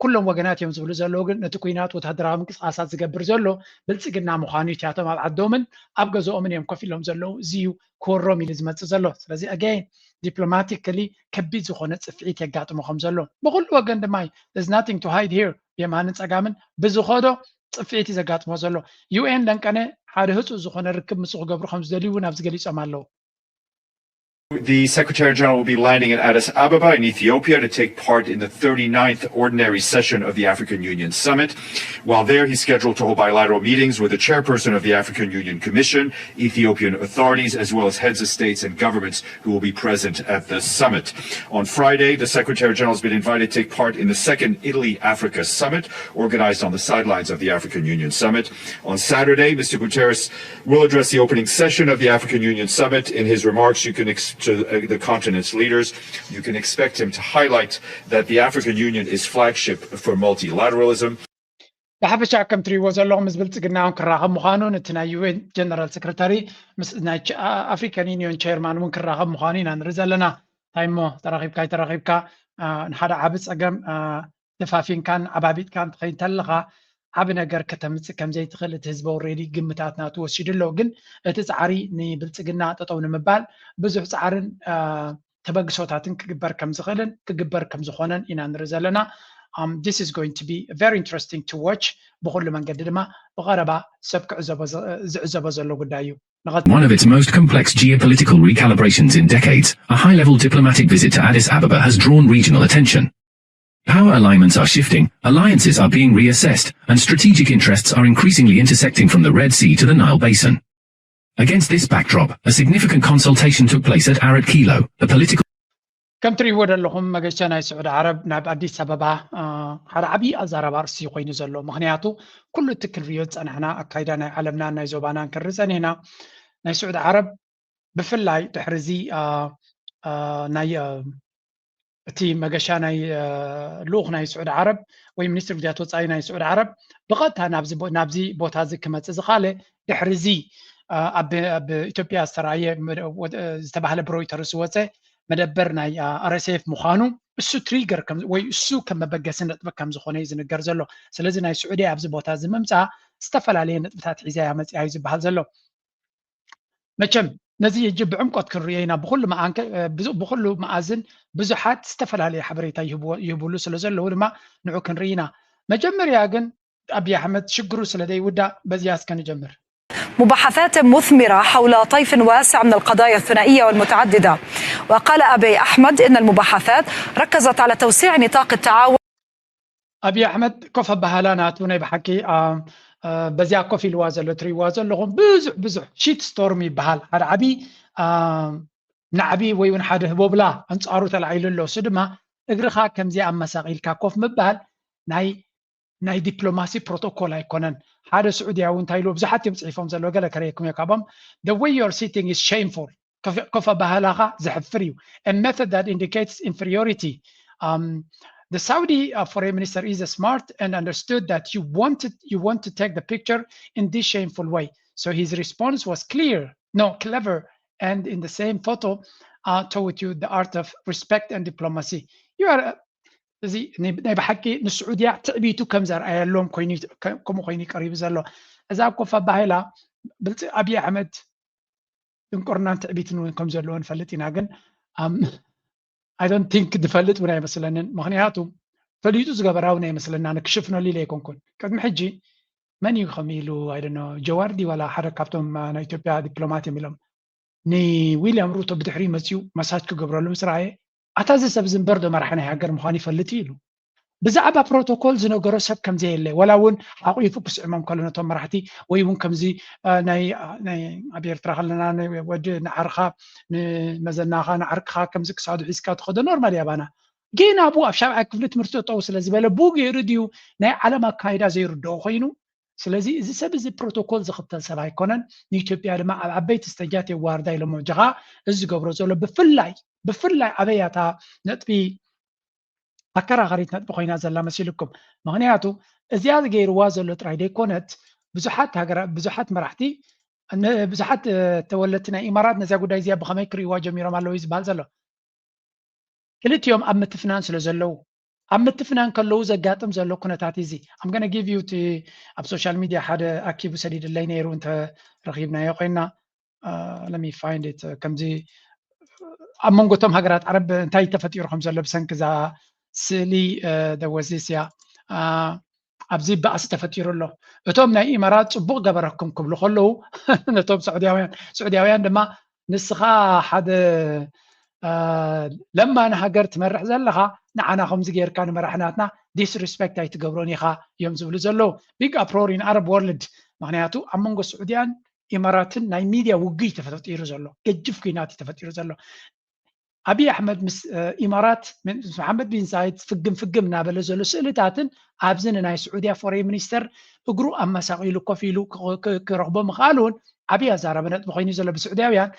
ኩሎም ወገናት እዮም ዝብሉ ዘለዉ፣ ግን ነቲ ኩናት ወታደራዊ ምንቅስቃሳት ዝገብር ዘሎ ብልፅግና ምዃኑ እዩ። እቲኣቶም ኣብ ዓዶምን ኣብ ገዝኦምን እዮም ኮፍ ኢሎም ዘለዉ። እዚ እዩ ክወሮም ኢሉ ዝመፅእ ዘሎ። ስለዚ again diplomatically ከቢድ ዝኾነ ፅፍዒት የጋጥሞ ከም ዘሎ ብኩሉ ወገን ድማ እዩ። There's nothing to hide here። ብየማንን ፀጋምን ብዝኸዶ ፅፍዒት እዩ ዘጋጥሞ ዘሎ። ዩ ኤን ለንቀነ ሓደ ህፁፅ ዝኾነ ርክብ ምስኡ ክገብሩ ከም ዝደልዩ እውን ኣብዚ ገሊፆም ኣለዉ። The Secretary General will be landing in Addis Ababa in Ethiopia to take part in the thirty-ninth Ordinary Session of the African Union Summit. While there, he's scheduled to hold bilateral meetings with the chairperson of the African Union Commission, Ethiopian authorities, as well as heads of states and governments who will be present at the summit. On Friday, the Secretary General has been invited to take part in the second Italy Africa Summit, organized on the sidelines of the African Union Summit. On Saturday, Mister Guterres will address the opening session of the African Union Summit. In his remarks you can to the continent's leaders, you can expect him to highlight that the African Union is flagship for multilateralism. ብሓፈሻ ከም ትሪእዎ ዘለኹም ምስ ብልፅግና እውን ክራኸብ ምዃኑን እቲ ናይ ዩ ኤን ጀነራል ሰክረታሪ ምስ ናይ ኣፍሪካን ዩኒዮን ቸርማን እውን ክራኸብ ምዃኑ ኢና ንርኢ ዘለና። እንታይ እሞ ተራኺብካ ኣይተራኺብካ ንሓደ ዓቢ ፀገም ተፋፊንካን ዓባቢጥካን ትኸይድ ተለኻ ዓቢ ነገር ከተምፅእ ከም ዘይትኽእል እቲ ህዝቢ already ግምታት ናቱ ወሲዱ ኣሎ። ግን እቲ ፃዕሪ ንብልፅግና ጠጠው ንምባል ብዙሕ ፃዕርን ተበግሶታትን ክግበር ከም ዝኽእልን ክግበር ከም ዝኾነን ኢና ንርኢ ዘለና። This is going to be very interesting to watch። ብኹሉ መንገዲ ድማ ብቐረባ ሰብ ክዕዘቦ ዝዕዘቦ ዘሎ ጉዳይ እዩ። One of its most complex geopolitical recalibrations in decades, a high-level diplomatic visit to Addis Ababa has drawn regional attention. Power alignments are shifting, alliances are being reassessed, and strategic interests are increasingly intersecting from the Red Sea to the Nile Basin. Against this backdrop, a significant consultation took place at Arat Kilo, a political ከም ትሪእዎ ዘለኹም መገሻ ናይ ስዑዲ ዓረብ ናብ ኣዲስ ኣበባ ሓደ ዓብዪ ኣዛራቢ ኣርእስቲ ኮይኑ ዘሎ። ምኽንያቱ ኩሉ እቲ ክንሪኦ ዝፀናሕና ኣካይዳ ናይ ዓለምናን ናይ ዞባናን ክንርኢ ፀኒሕና። ናይ ስዑዲ ዓረብ ብፍላይ ድሕሪ እዚ ናይ እቲ መገሻ ናይ ልኡኽ ናይ ስዑዲ ዓረብ ወይ ሚኒስትሪ ጉዳያት ወፃኢ ናይ ስዑዲ ዓረብ ብቐጥታ ናብዚ ቦታ እዚ ክመፅእ ዝኻለ ድሕሪ እዚ ኣብ ኢትዮጵያ ዝተባሃለ ብሮይተርስ ዝወፀ መደበር ናይ RSF ምዃኑ እሱ ትሪገር ወይ እሱ ከም መበገሲ ነጥቢ ከም ዝኾነ እዩ ዝንገር ዘሎ። ስለዚ ናይ ስዑዲ ኣብዚ ቦታ እዚ ምምፃእ ዝተፈላለየ ነጥብታት ሒዛ እያ መፂኣ እዩ ዝበሃል ዘሎ። መቸም ነዚ እጅ ብዕምቆት ክንርእዮ ኢና። ብኩሉ ብኩሉ መኣዝን ብዙሓት ዝተፈላለየ ሓበሬታ ይህብሉ ስለ ዘለዉ ድማ ንዑ ክንርኢ ኢና። መጀመርያ ግን ኣብይ ኣሕመድ ሽግሩ ስለ ዘይውዳእ በዚያ እስከ ንጀምር። مباحثات مثمرة حول طيف واسع من القضايا الثنائية والمتعددة. وقال أبي أحمد إن المباحثات ركزت على توسيع نطاق التعاون. ኣብይ ኣሕመድ ኮፍ ኣባሃላ ናቱ ናይ ብሓቂ በዚያ ኮፍ ኢልዋ ዘሎ ትሪእዋ ዘለኹም ብዙሕ ብዙሕ ሺት ስቶርም ይበሃል። ሓደ ዓብዪ ናዕቢ ወይ እውን ሓደ ህቦብላ ኣንፃሩ ተላዒሉ ኣሎ። እሱ ድማ እግርኻ ከምዚኣ ኣመሳቒልካ ኮፍ ምባል ናይ ናይ ዲፕሎማሲ ፕሮቶኮል ኣይኮነን። ሓደ ስዑድያዊ እንታይ ኢሉ ብዙሓት እዮም ፅሒፎም ዘለዉ፣ ገለ ከረየኩም እየ ካብኦም። The way you're sitting is shameful. ኮፍ ኣባህላኻ ዘሕፍር እዩ። A method that indicates inferiority. The Saudi foreign minister is smart and understood that you want to take the picture in this shameful way. So his response was clear, no, clever, and in the same photo taught you the art of respect and diplomacy. You are እዚ ናይ ብሓቂ ንስዑድያ ትዕቢቱ ከም ዘርኣየሎም ከምኡ ኮይኑ ቀሪቡ ዘሎ። እዛ ኮፍ ኣባሂላ ብልፂ ኣብይ ኣሕመድ ድንቁርናን ትዕቢትን እውን ከም ዘለዎ ንፈልጥ ኢና። ግን I don't think ዝፈልጥ እውን ኣይመስለንን። ምክንያቱ ፈሊጡ ዝገበራ እውን ኣይመስለና። ንክሽፍነሉ ኢለ ኣይኮንኩን። ቅድሚ ሕጂ መን እዩ ከምኡ ኢሉ? I don't know፣ ጀዋር ድዩ ዋላ ሓደ ካብቶም ናይ ኢትዮጵያ ዲፕሎማት እዮም ኢሎም ንዊልያም ሩቶ ብድሕሪ መፅኡ መሳጅ ክገብረሉ ምስ ረኣየ ኣታ እዚ ሰብ እዚ እምበር ዶ መራሒ ናይ ሃገር ምዃኑ ይፈልጥ ኢሉ። ብዛዕባ ፕሮቶኮል ዝነገሮ ሰብ ከም ዘየለ ዋላ እውን ሓቑፉ ክስዕሞም ከሎ ነቶም መራሕቲ ወይ እውን ከምዚ ናይ ኣብ ኤርትራ ከለና ወዲ ንዓርኻ ንመዘናኻ ንዓርክኻ ከምዚ ክሳዱ ሒዝካ ትኸዶ ኖርማል ያባና ግን ኣብኡ ኣብ ሻብዓይ ክፍሊ ትምህርቲ ጠጠው ስለ ዝበለ ብኡ ገይሩ ድዩ ናይ ዓለም ኣካይዳ ዘይርድኦ ኮይኑ ስለዚ እዚ ሰብ እዚ ፕሮቶኮል ዝኽተል ሰብ ኣይኮነን። ንኢትዮጵያ ድማ ኣብ ዓበይቲ ስተጃት የዋርዳ ኢሎሞ። ጀኻ እዚ ዝገብሮ ዘሎ ብፍላይ ብፍላይ ኣበይ እያ እታ ነጥቢ ኣከራኸሪት ነጥቢ ኮይና ዘላ መሲልኩም? ምክንያቱ እዚኣ ዝገይርዋ ዘሎ ጥራይ ዘይኮነት ብዙሓት ሃገራ ብዙሓት መራሕቲ ብዙሓት ተወለድቲ ናይ ኢማራት ነዚያ ጉዳይ እዚኣ ብኸመይ ክርእይዋ ጀሚሮም ኣለዉ እዩ ዝበሃል ዘሎ። ክልቲኦም ኣብ ምትፍናን ስለ ዘለዉ ኣብ ምትፍናን ከለዉ ዘጋጥም ዘሎ ኩነታት እዚ I'm gonna give you እቲ ኣብ social media ሓደ ኣኪቡ ሰዲድለይ ነይሩ እንተ ረኺብናዮ ኮይና let me find it ከምዚ ኣብ መንጎ እቶም ሃገራት ዓረብ እንታይ ተፈጢሩ ከም ዘሎ ብሰንኪ እዛ ስእሊ there was this እያ ኣብዚ ባእሲ ተፈጢሩ ኣሎ። እቶም ናይ ኢማራት ፅቡቕ ገበረኩም ክብሉ ከለዉ ነቶም ስዑድያውያን ስዑድያውያን ድማ ንስኻ ሓደ ለማኒ ሃገር ትመርሕ ዘለኻ ንዓና ከምዚ ጌርካ ንመራሕናትና disrespect ኣይትገብሮን ኢኻ እዮም ዝብሉ ዘለዉ። Big uproar in Arab world። ምክንያቱ ኣብ መንጎ ስዑድያን ኢማራትን ናይ ሚድያ ውግይ ተፈጢሩ ዘሎ ገጅፍ ኩናት እዩ ተፈጢሩ ዘሎ። ኣብይ ኣሕመድ ምስ ኢማራት ምስ መሓመድ ቢን ዛይድ ፍግም ፍግም እናበለ ዘሎ ስእልታትን ኣብዚ ንናይ ስዑድያ ፎሬን ሚኒስተር እግሩ ኣመሳቒሉ ኮፍ ኢሉ ክረኽቦ ምኽኣሉ እውን ዓብዪ ኣዛራቢ ነጥቢ ኮይኑ ዘሎ ብስዑድያውያን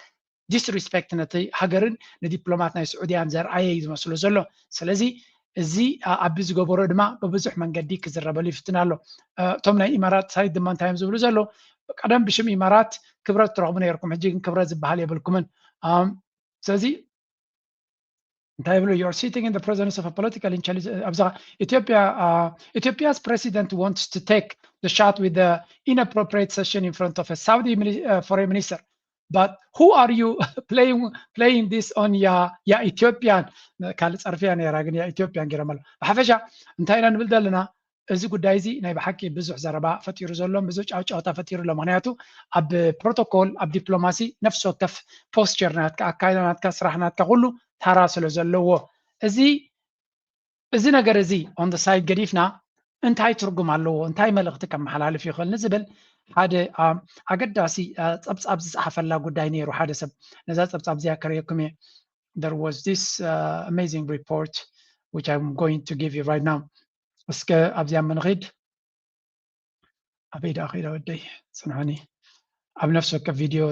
disrespect ነቲ ሃገርን ንዲፕሎማት ናይ ስዑድያን ዘርኣየ እዩ ዝመስሎ ዘሎ። ስለዚ እዚ ኣቢ ዝገበሮ ድማ ብብዙሕ መንገዲ ክዝረበሉ ይፍትን ኣሎ። እቶም ናይ ኢማራት ሳይድ ድማ እንታይ እዮም ዝብሉ ዘለዉ? ቀደም ብሽም ኢማራት ክብረት ትረኽቡ ነይርኩም፣ ሕጂ ግን ክብረት ዝበሃል የብልኩምን። ስለዚ እንታይ ይብሉ? You're sitting in the presence of a political intelligence ኣብዛ ኢትዮጵያ Ethiopia's president wants to take the shot with the inappropriate session in front of a Saudi foreign minister. But who are you playing playing this on? ያ ኢትዮጵያን ካልእ ጸርፊያ ነይራ ግን ያ ኢትዮጵያን ገይሮም ኣሎ። ብሓፈሻ እንታይ ኢና ንብል ዘለና? እዚ ጉዳይ እዚ ናይ ብሓቂ ብዙሕ ዘረባ ፈጢሩ ዘሎ ብዙሕ ጫውጫውታ ፈጢሩ ኣሎ። ምክንያቱ ኣብ ፕሮቶኮል ኣብ ዲፕሎማሲ ነፍሲ ወከፍ ፖስቸር ናትካ ኣካይዳ ናትካ ስራሕ ናትካ ኩሉ ታራ ስለ ዘለዎ እዚ እዚ ነገር እዚ on the side ገዲፍና እንታይ ትርጉም ኣለዎ እንታይ መልእኽቲ ከመሓላልፍ ይኽእል ንዝብል ሓደ ኣገዳሲ ፀብፃብ ዝፀሓፈላ ጉዳይ ነይሩ። ሓደ ሰብ ነዛ ፀብፃብ እዚኣ ከርእየኩም እየ። There was this amazing report which I'm going to give you right now. እስከ ኣብዚኣ ምንኺድ። ኣበይ ደኣ ከይዳ ወደይ? ጽንሑኒ። ኣብ ነፍሲ ወከፍ ቪድዮ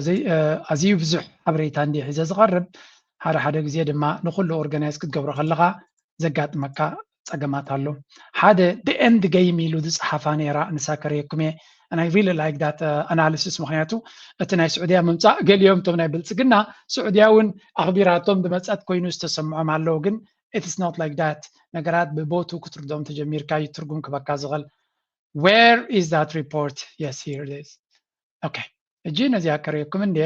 ኣዝዩ ብዙሕ ሓበሬታ እንድየ ሒዘ ዝቐርብ፣ ሓደ ሓደ ግዜ ድማ ንኹሉ ኦርጋናይዝ ክትገብሮ ከለኻ ዘጋጥመካ ጸገማት ኣሎ። ሓደ the end game ኢሉ ዝጸሓፋ ነይራ፣ ንሳ ከርእየኩም እየ። and I really like that analysis። ምክንያቱ እቲ ናይ ስዑድያ ምምፃእ ገሊኦም እቶም ናይ ብልፅግና ስዑድያ እውን ኣኽቢራቶም ዝመፀት ኮይኑ ዝተሰምዖም ኣለዉ፣ ግን it's not like that። ነገራት ብቦቱ ክትርዶም ተጀሚርካ እዩ ትርጉም ክበካ ዝኽእል። Where is that report? Yes, here it is. Okay, እጂ ነዚኣ ከርእየኩም እንዴ።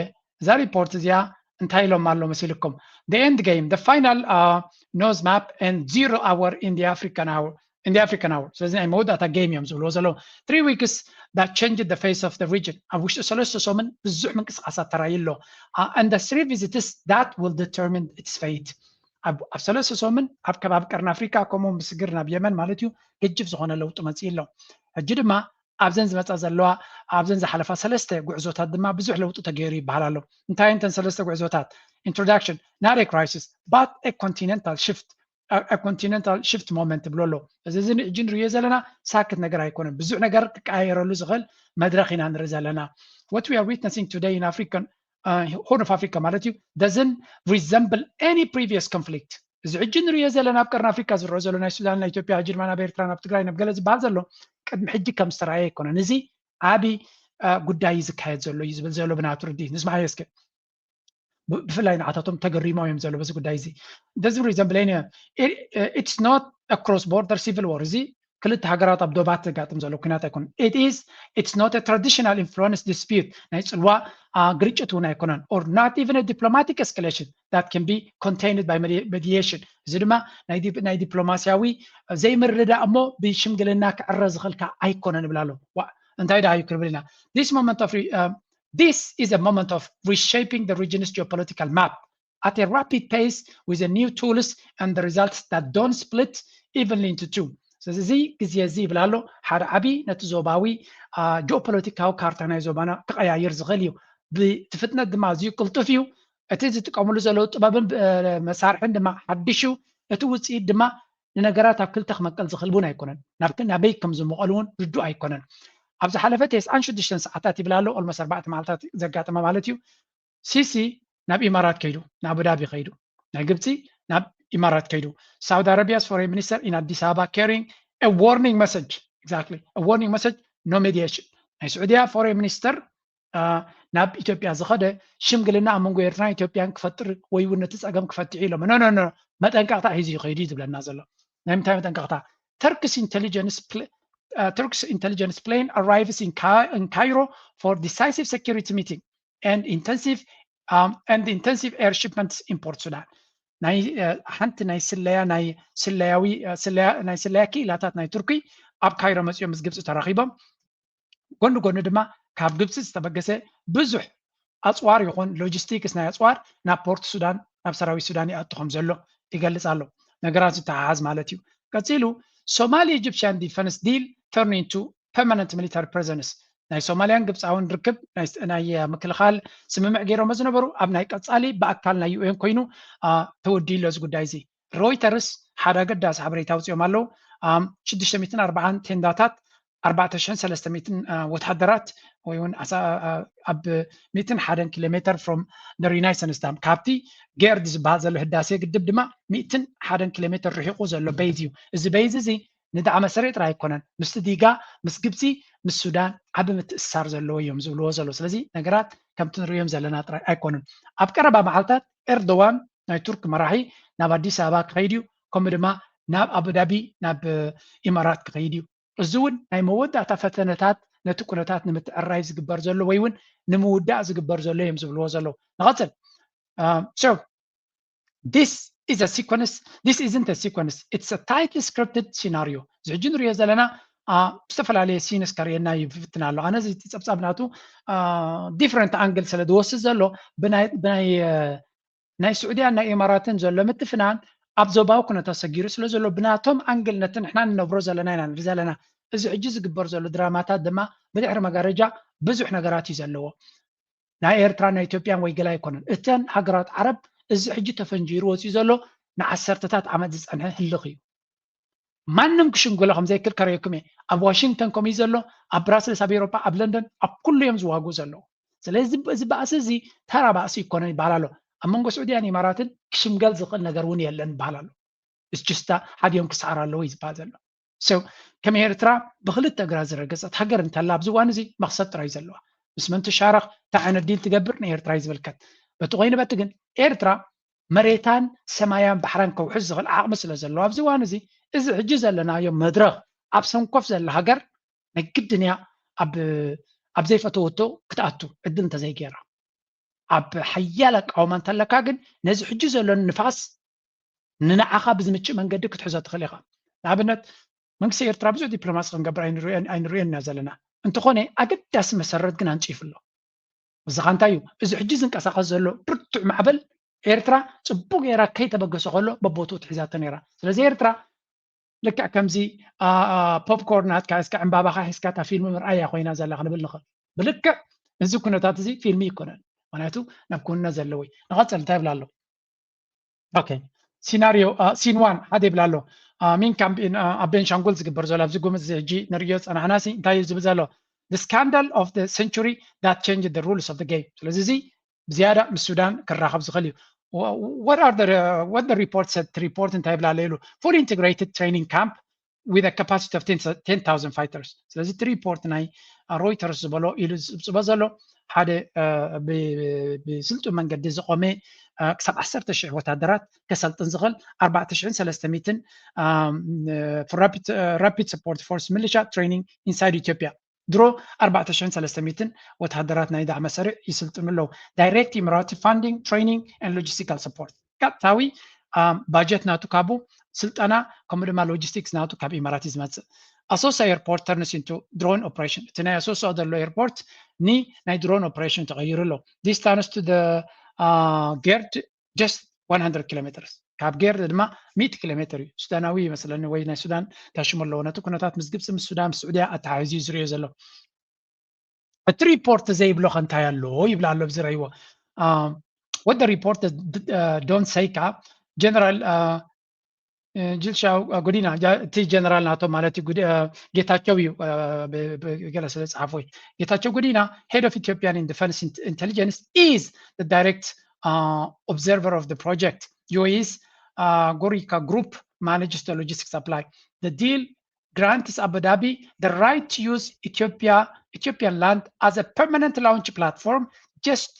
እዛ ሪፖርት እዚኣ እንታይ ኢሎም ኣሎ መሲልኩም? The end game, the final uh, nose map and zero hour in the African hour in the African hour። ስለዚ ናይ መወዳእታ game እዮም ዝብልዎ ዘለዉ። Three weeks that changed the face of the region። ኣብ ውሽጢ ሰለስተ ሰሙን ብዙሕ ምንቅስቃሳት ተራእዩ ኣሎ። Uh, and the three visits that will determine its fate። ኣብ ኣብ ሰለስተ ሰሙን ኣብ ከባቢ ቀርኒ ኣፍሪካ ከምኡ ምስግር ናብ የመን ማለት እዩ ገጅፍ ዝኾነ ለውጢ መፅኡ ኣሎ። ሕጂ ድማ ኣብዘን ዝመፃ ዘለዋ ኣብዘን ዝሓለፋ ሰለስተ ጉዕዞታት ድማ ብዙሕ ለውጢ ተገይሩ ይበሃል ኣሎ። እንታይ እተን ሰለስተ ጉዕዞታት? Introduction, not a crisis but a continental shift, a continental shift moment ብሎ ኣሎ። እዚ እዚ ሕጂ ንሪኦ ዘለና ሳክት ነገር ኣይኮነን። ብዙሕ ነገር ክቀያየረሉ ዝኽእል መድረኽ ኢና ንርኢ ዘለና። What we are witnessing today in African uh, Horn of Africa ማለት እዩ doesn't resemble any previous conflict። እዚ ሕጂ ንሪኦ ዘለና ኣብ ቀርኒ ኣፍሪካ ዝረኦ ዘሎ ናይ ሱዳን ናይ ኢትዮጵያ ሕጂ ድማ ናብ ኤርትራ ናብ ትግራይ ናብ ገለ ዝበሃል ዘሎ ቅድሚ ሕጂ ከም ዝተረኣየ ኣይኮነን። እዚ ዓብዪ ጉዳይ እዩ ዝካየድ ዘሎ እዩ ዝብል ዘሎ ብናቱ ርድኢት። ንስማዓዮ እስከ። ብፍላይ ንዓታቶም ተገሪሞም እዮም ዘሎ በዚ ጉዳይ እዚ። Doesn't resemble any, it's not a cross border civil war። እዚ ክልተ ሃገራት ኣብ ዶባት ዘጋጥም ዘሎ ኩናት ኣይኮነን። It is, it's not a traditional influence dispute። ናይ ፅልዋ ግርጭት እውን ኣይኮነን። Or not even a diplomatic escalation that can be contained by mediation። እዚ ድማ ናይ ዲፕሎማሲያዊ ዘይምርዳእ እሞ ብሽምግልና ክዕረ ዝኽእልካ ኣይኮነን ይብል ኣሎ። እንታይ ደኣ እዩ ክብል ኢና? This moment of this is a moment of reshaping the region's geopolitical map at a rapid pace with a new tools and the results that don't split evenly into two. ስለዚ እዚ ግዜ እዚ ይብል ኣሎ ሓደ ዓብዪ ነቲ ዞባዊ ጂኦፖለቲካዊ ካርታ ናይ ዞባና ክቀያይር ዝኽእል እዩ። ብቲ ፍጥነት ድማ ኣዝዩ ቅልጡፍ እዩ። እቲ ዝጥቀምሉ ዘለዉ ጥበብን መሳርሕን ድማ ሓድሽ እዩ። እቲ ውፅኢት ድማ ንነገራት ኣብ ክልተ ክመቀል ዝኽእል እውን ኣይኮነን። ናበይ ከም ዝመቐሉ እውን ርዱእ ኣይኮነን። ኣብ ዝሓለፈ ተስዓን ሽዱሽተን ሰዓታት ይብል ኣሎ፣ ኦልሞስ ኣርባዕተ መዓልታት ዘጋጠመ ማለት እዩ። ሲሲ ናብ ኢማራት ከይዱ፣ ንኣቡዳቢ ከይዱ፣ ናይ ግብፂ ናብ ኢማራት ከይዱ። Saudi Arabia's foreign minister in Addis Ababa carrying a warning message, exactly, a warning message, no mediation። ናይ ስዑድያ ፎሬን ሚኒስተር ናብ ኢትዮጵያ ዝኸደ ሽምግልና ኣብ መንጎ ኤርትራን ኢትዮጵያን ክፈጥር ወይ እውን ነቲ ፀገም ክፈትሕ ኢሎም ኖ ኖ ኖ መጠንቀቕታ ሒዙ ይኸይዱ እዩ ዝብለና ዘሎ። ናይ ምንታይ መጠንቀቕታ? Turkish intelligence Turkish intelligence plane arrives in Cairo for decisive security meeting and intensive um, and intensive air shipments in Port Sudan። ናይ ሓንቲ ናይ ስለያ ናይ ስለያዊ ናይ ስለያ ክኢላታት ናይ ቱርኪ ኣብ ካይሮ መፂኦም ምስ ግብፂ ተራኺቦም ጎኒ ጎኒ ድማ ካብ ግብፂ ዝተበገሰ ብዙሕ ኣፅዋር ይኹን ሎጂስቲክስ ናይ ኣፅዋር ናብ ፖርት ሱዳን ናብ ሰራዊት ሱዳን ይኣቱ ከም ዘሎ ይገልፅ ኣሎ። ነገራት ዝተሓሓዝ ማለት እዩ። ቀፂሉ Somali Egyptian defense deal turn into permanent military presence። ናይ ሶማልያን ግብፃውን ርክብ ናይ ምክልኻል ስምምዕ ገይሮም ዝነበሩ ኣብ ናይ ቀፃሊ ብኣካል ናይ ዩኤን ኮይኑ ተወዲሉ እዚ ጉዳይ እዚ። ሮይተርስ ሓደ ኣገዳሲ ሓበሬታ ኣውፂኦም ኣለዉ። ሽዱሽተ ሚእትን ኣርባዓን ቴንዳታት ኣርባዕተ ሽሕን ሰለስተ ሚእትን ወታደራት ወይ እውን ኣብ ሚእትን ሓደን ኪሎ ሜትር from the Renaissance Dam ካብቲ ገርድ ዝበሃል ዘሎ ህዳሴ ግድብ ድማ ሚእትን ሓደን ኪሎ ሜትር ርሒቑ ዘሎ በይዝ እዩ። እዚ በይዝ እዚ ንዳዕመ ሰሪዕ ጥራይ ኣይኮነን፣ ምስቲ ዲጋ ምስ ግብፂ ምስ ሱዳን ዓቢ ምትእስሳር ዘለዎ እዮም ዝብልዎ ዘሎ። ስለዚ ነገራት ከምቲ ንርእዮም ዘለና ጥራይ ኣይኮኑን። ኣብ ቀረባ መዓልታት ኤርዶዋን ናይ ቱርክ መራሒ ናብ ኣዲስ ኣበባ ክኸይድ እዩ፣ ከምኡ ድማ ናብ ኣቡዳቢ ናብ ኢማራት ክኸይድ እዩ። እዚ እውን ናይ መወዳእታ ፈተነታት ነቲ ኩነታት ንምትዕራይ ዝግበር ዘሎ ወይ እውን ንምውዳእ ዝግበር ዘሎ እዮም ዝብልዎ ዘለዉ። ንቐፅል። So this is a sequence, this isn't a sequence, it's a tightly scripted scenario። እዚ ሕጂ ንሪኦ ዘለና ዝተፈላለየ ሲንስ ከርእየና ይፍትን ኣሎ። ኣነ እዚ ጸብጻብ ናቱ different angle ስለ ዝወስድ ዘሎ ብናይ ናይ ስዑድያን ናይ ኢማራትን ዘሎ ምትፍናን ኣብ ዞባዊ ኩነታት ሰጊሩ ስለ ዘሎ ብናቶም ኣንግል ነቲ ንሕና ንነብሮ ዘለና ኢና ንርኢ ዘለና። እዚ ሕጂ ዝግበር ዘሎ ድራማታት ድማ ብድሕሪ መጋረጃ ብዙሕ ነገራት እዩ ዘለዎ። ናይ ኤርትራ ናይ ኢትዮጵያን ወይ ገለ ኣይኮነን። እተን ሃገራት ዓረብ እዚ ሕጂ ተፈንጂሩ ወፂኡ ዘሎ ንዓሰርተታት ዓመት ዝፀንሐ ህልኽ እዩ። ማንም ክሽንግሎ ከም ዘይክል ከረየኩም እየ። ኣብ ዋሽንግተን ከምኡ እዩ ዘሎ፣ ኣብ ብራስልስ፣ ኣብ ኤሮፓ፣ ኣብ ለንደን፣ ኣብ ኩሉ እዮም ዝዋግኡ ዘለዉ። ስለዚ እዚ ባእሲ እዚ ተራ ባእሲ ይኮነን ይበሃል ኣሎ። ኣብ መንጎ ስዑድያን ኢማራትን ክሽምገል ዝኽእል ነገር እውን የለን ይበሃል ኣሎ። እስችስታ ሓዲኦም ክሰዓር ኣለዎ እዩ ዝበሃል ዘሎ። So ከም ኤርትራ ብክልተ እግራ ዝረገጸት ሃገር እንተላ ኣብዚ እዋን እዚ መኽሰብ ጥራይ ዘለዋ፣ ምስ መን ትሻረኽ፣ እንታይ ዓይነት ዲል ትገብር ንኤርትራ እዩ ዝምልከት። በቲ ኮይኑ በቲ ግን ኤርትራ መሬታን ሰማያን ባሕራን ከውሕስ ዝኽእል ዓቕሚ ስለ ዘለዋ ኣብዚ እዋን እዚ እዚ ሕጂ ዘለናዮ መድረኽ ኣብ ሰንኮፍ ዘላ ሃገር ናይ ግድን እያ ኣብ ኣብ ዘይፈተወቶ ክትኣቱ ዕድል እንተዘይገይራ። ኣብ ሓያል ኣቃውማ እንተለካ ግን ነዚ ሕጂ ዘሎ ንፋስ ንንዓኻ ብዝምችእ መንገዲ ክትሕዞ ትኽእል ኢኻ። ንኣብነት መንግስቲ ኤርትራ ብዙሕ ዲፕሎማሲ ክንገብር ኣይንርእዮን ኣይንርእዮን ኢና ዘለና። እንተኾነ ኣገዳሲ መሰረት ግን ኣንጺፉ ኣሎ። እዚ ኸ እንታይ እዩ? እዚ ሕጂ ዝንቀሳቐስ ዘሎ ብርቱዕ ማዕበል ኤርትራ ጽቡቕ ገይራ ከይተበገሰ ከሎ በቦትኡ ትሒዛቶ ነይራ። ስለዚ ኤርትራ ልክዕ ከምዚ ፖፕኮርን ናትካ እስከ ዕምባባኻ ሒዝካ እታ ፊልም ምርኣያ ኮይና ዘላ ክንብል ንኽእል። ብልክዕ እዚ ኩነታት እዚ ፊልም ይኮነን፣ ምክንያቱ ናብ ኩንነት ዘለወይ ንቐፅል እንታይ ይብላ ኣሎ? ኦኬ ሲናሪዮ ሲን ዋን ሓደ ይብላ ኣሎ። ሚን ካምፕ ኣብ ቤንሻንጉል ዝግበር ዘሎ ኣብዚ ጉምዝ እዚ ሕጂ ንርእዮ ዝፀናሕና ሲ እንታይ እዩ ዝብል ዘሎ? The scandal of the century that changed the rules of the game። ስለዚ እዚ ብዝያዳ ምስ ሱዳን ክራኸብ ዝኽእል እዩ። What are the what the report said? እቲ ሪፖርት እንታይ ይብል ኣሎ ኢሉ fully integrated training camp with a capacity of ten thousand fighters። ስለዚ እቲ ሪፖርት ናይ ሮይተርስ ዝበሎ ኢሉ ዝፅብፅቦ ዘሎ ሓደ ብስልጡን መንገዲ ዝቆመ ክሳብ ዓሰርተ ሽሕ ወታደራት ከሰልጥን ዝኽእል ኣርባዕተ ሽሕን ሰለስተ ሚእትን rapid support force militia training inside ኢትዮጵያ ድሮ ኣርባዕተ ሽሕን ሰለስተ ሚእትን ወተሃደራት ናይ ዳዕመ ሰሪዕ ይስልጥኑ ኣለዉ። Direct Emirati funding, training and logistical support። ቀጥታዊ ባጀት ናቱ ካብኡ ስልጠና ከምኡ ድማ ሎጂስቲክስ ናቱ ካብ ኢማራት እዩ ዝመፅእ። ኣሶሳ ኤርፖርት turns into drone operation። እቲ ናይ ኣሶሳ ዘሎ ኤርፖርት ኒ ናይ ድሮን ኦፕሬሽን ተቐይሩ ኣሎ። This turns to the Gerd just one hundred kilometers። ካብ ጌርድ ድማ ሚእቲ ኪሎ ሜትር እዩ። ሱዳናዊ ይመስለኒ ወይ ናይ ሱዳን ታሽሙ ኣለዎ። ነቲ ኩነታት ምስ ግብፂ ምስ ሱዳን ምስ ስዑድያ ኣተሓሒዙ እዩ ዝሪኦ ዘሎ። እቲ ሪፖርት ዘይብሎ ከ እንታይ ኣሎ ይብላ ኣሎ ብዝረእይዎ። What the report don't say ከዓ ጀነራል ጅልሻው ጎዲና እቲ ጀነራል ናቶ ማለት እዩ ጌታቸው እዩ ገለ ስለ ፀሓፎ እዩ። ጌታቸው ጎዲና head of Ethiopian defense intelligence is the direct observer of the project. UAE's Gorica group manages the logistic supply. The deal grants Abu Dhabi the right to use Ethiopia Ethiopian land as a permanent launch platform, just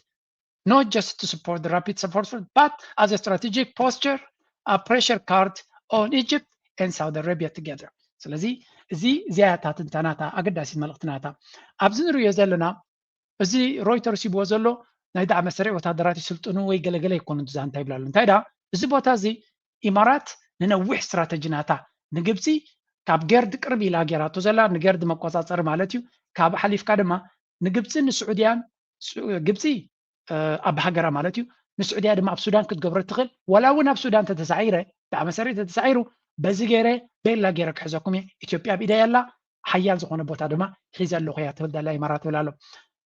not just to support the rapid support but as a strategic posture, a pressure card on Egypt and Saudi Arabia together. ስለዚ እዚ እዚኣታ ትንተናታ ኣገዳሲት መልእኽቲ ናታ ኣብዚ ንሪኦ ዘለና እዚ ሮይተርስ ይብዎ ዘሎ ናይ ዳዕመ ሰሪዕ ወታደራት ይስልጥኑ ወይ ገለገለ ይኮኑ ዛንታ ይብላሉ። እንታይ ዳ እዚ ቦታ እዚ ኢማራት ንነዊሕ ስትራተጂ ናታ ንግብፂ ካብ ገርድ ቅርብ ኢላ ገይራቶ ዘላ ንገርድ መቆፃፀሪ ማለት እዩ። ካብ ሓሊፍካ ድማ ንግብፂ ንስዑድያን ግብፂ ኣብ ሃገራ ማለት እዩ ንስዑድያ ድማ ኣብ ሱዳን ክትገብሮ ትኽእል። ዋላ እውን ኣብ ሱዳን ተተሳዒረ ዳዕመ ሰሪዕ ተተሳዒሩ በዚ ገይረ ቤላ ገይረ ክሕዘኩም እየ። ኢትዮጵያ ኣብ ኢደይ ኣላ ሓያል ዝኾነ ቦታ ድማ ሒዘ ኣለኹ እያ ትብል ዘላ ኢማራት ትብል ኣሎ።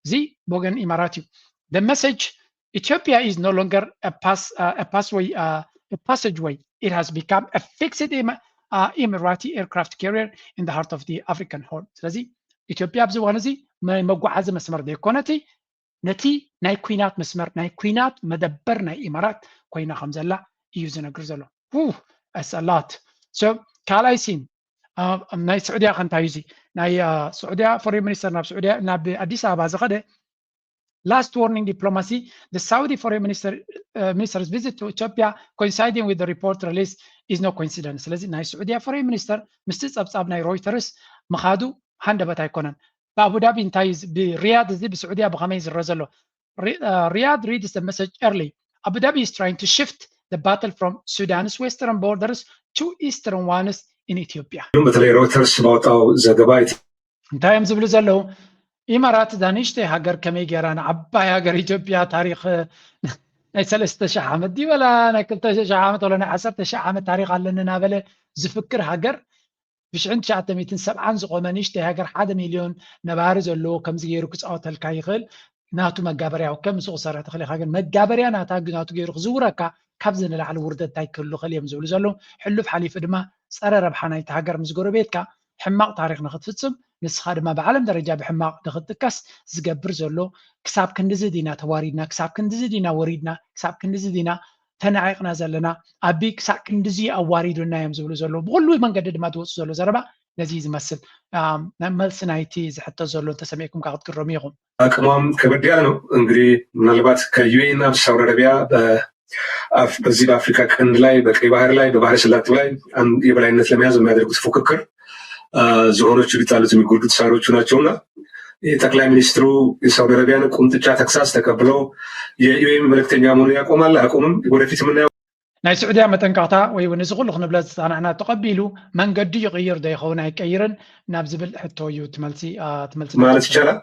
እዚ ብወገን ኢማራት እዩ። The message Ethiopia is no longer a pass uh, a passway uh, a passageway. It has become a fixed Emirati aircraft carrier in the heart of the African Horn. ስለዚ ኢትዮጵያ ኣብዚ እዋን እዚ ናይ መጓዓዚ መስመር ዘይኮነቲ ነቲ ናይ ኩናት መስመር ናይ ኩናት መደበር ናይ ኢማራት ኮይና ከም ዘላ እዩ ዝነግር ዘሎ። That's a lot. So ካልኣይ ሲን ናይ ስዑድያ ከ እንታይ እዩ እዚ ናይ ስዑድያ ፎሬን ሚኒስተር ናብ ስዑድያ ናብ ኣዲስ ኣበባ ዝኸደ last warning diplomacy. The Saudi foreign minister uh, minister's visit to Ethiopia coinciding with the report release is no coincidence. ስለዚ ናይ ስዑድያ ፎሬን ሚኒስተር ምስቲ ጸብጻብ ናይ ሮይተርስ ምኻዱ ሃንደበት ኣይኮነን። ብኣቡዳቢ እንታይ ብሪያድ እዚ ብስዑድያ ብኸመይ ዝረ ዘሎ? Riyadh reads the message early. Abu Dhabi is trying to shift the battle from Sudan's western borders to eastern ones in Ethiopia. በተለይ ሮይተርስ ባወጣው ዘገባ እንታይ እዮም ዝብሉ ዘለዉ? ኢማራት እዛ ንእሽተይ ሃገር ከመይ ገይራ ንዓባይ ሃገር ኢትዮጵያ ታሪኽ ናይ ሰለስተ ሽሕ ዓመት ድዩ ወላ ናይ ክልተ ሽሕ ዓመት ወላ ናይ ዓሰርተ ሽሕ ዓመት ታሪኽ ኣለኒ እናበለ ዝፍክር ሃገር ብሽሕን ትሽዓተ ሚእትን ሰብዓን ዝኾነ ንእሽተይ ሃገር ሓደ ሚልዮን ነባሪ ዘለዎ ከምዚ ገይሩ ክፃወተልካ ይኽእል። ናቱ መጋበርያ ከም ምስኡ ክሰርሕ ትኽእል ኢኻ፣ ግን መጋበርያ ናታ ናቱ ገይሩ ክዝውረካ ካብዚ ንላዕሊ ውርደት እንታይ ክህሉ ክእል እዮም ዝብሉ ዘለዉ። ሕሉፍ ሓሊፉ ድማ ፀረ ረብሓ ናይቲ ሃገር ምስ ጎረቤትካ ሕማቕ ታሪኽ ንኽትፍፅም ንስኻ ድማ ብዓለም ደረጃ ብሕማቕ ንኽትጥቀስ ዝገብር ዘሎ ክሳብ ክንድዚ ዲና ተዋሪድና፣ ክሳብ ክንድዚ ዲና ወሪድና፣ ክሳብ ክንድዚ ዲና ተናዒቕና ዘለና፣ ኣቢ ክሳብ ክንድዚ ኣዋሪዱና እዮም ዝብሉ ዘለዉ። ብኩሉ መንገዲ ድማ ዝወፁ ዘሎ ዘረባ ነዚ ዝመስል መልሲ ናይቲ ዝሕቶ ዘሎ እንተሰሚዕኩም ከዓ ክትግረሙ ኢኹም። አቅሟም ከበድ ያለ ነው። እንግዲህ ምናልባት ከዩኤን እና ሳውዲ አረቢያ በዚህ በአፍሪካ ቀንድ ላይ በቀይ ባህር ላይ በባህረ ሰላጤው ላይ የበላይነት ለመያዝ የሚያደርጉት ፉክክር ዝሆኖቹ ቢጣሉት የሚጎዱት ሳሮቹ ናቸውና የጠቅላይ ሚኒስትሩ የሳውዲ አረቢያን ቁንጥጫ ተክሳስ ተቀብሎ የዩኤን መልእክተኛ መሆኑን ያቆማል አያቆምም ወደፊት የምናየው ናይ ስዑድያ መጠንቀቕታ ወይ እውን እዚ ኩሉ ክንብለ ዝፀናሕና ተቐቢሉ መንገዱ ይቕይር ዶ ይኸውን ኣይቀይርን ናብ ዝብል ሕቶ እዩ ትመልሲ ትመልሲ ማለት ይቻላል።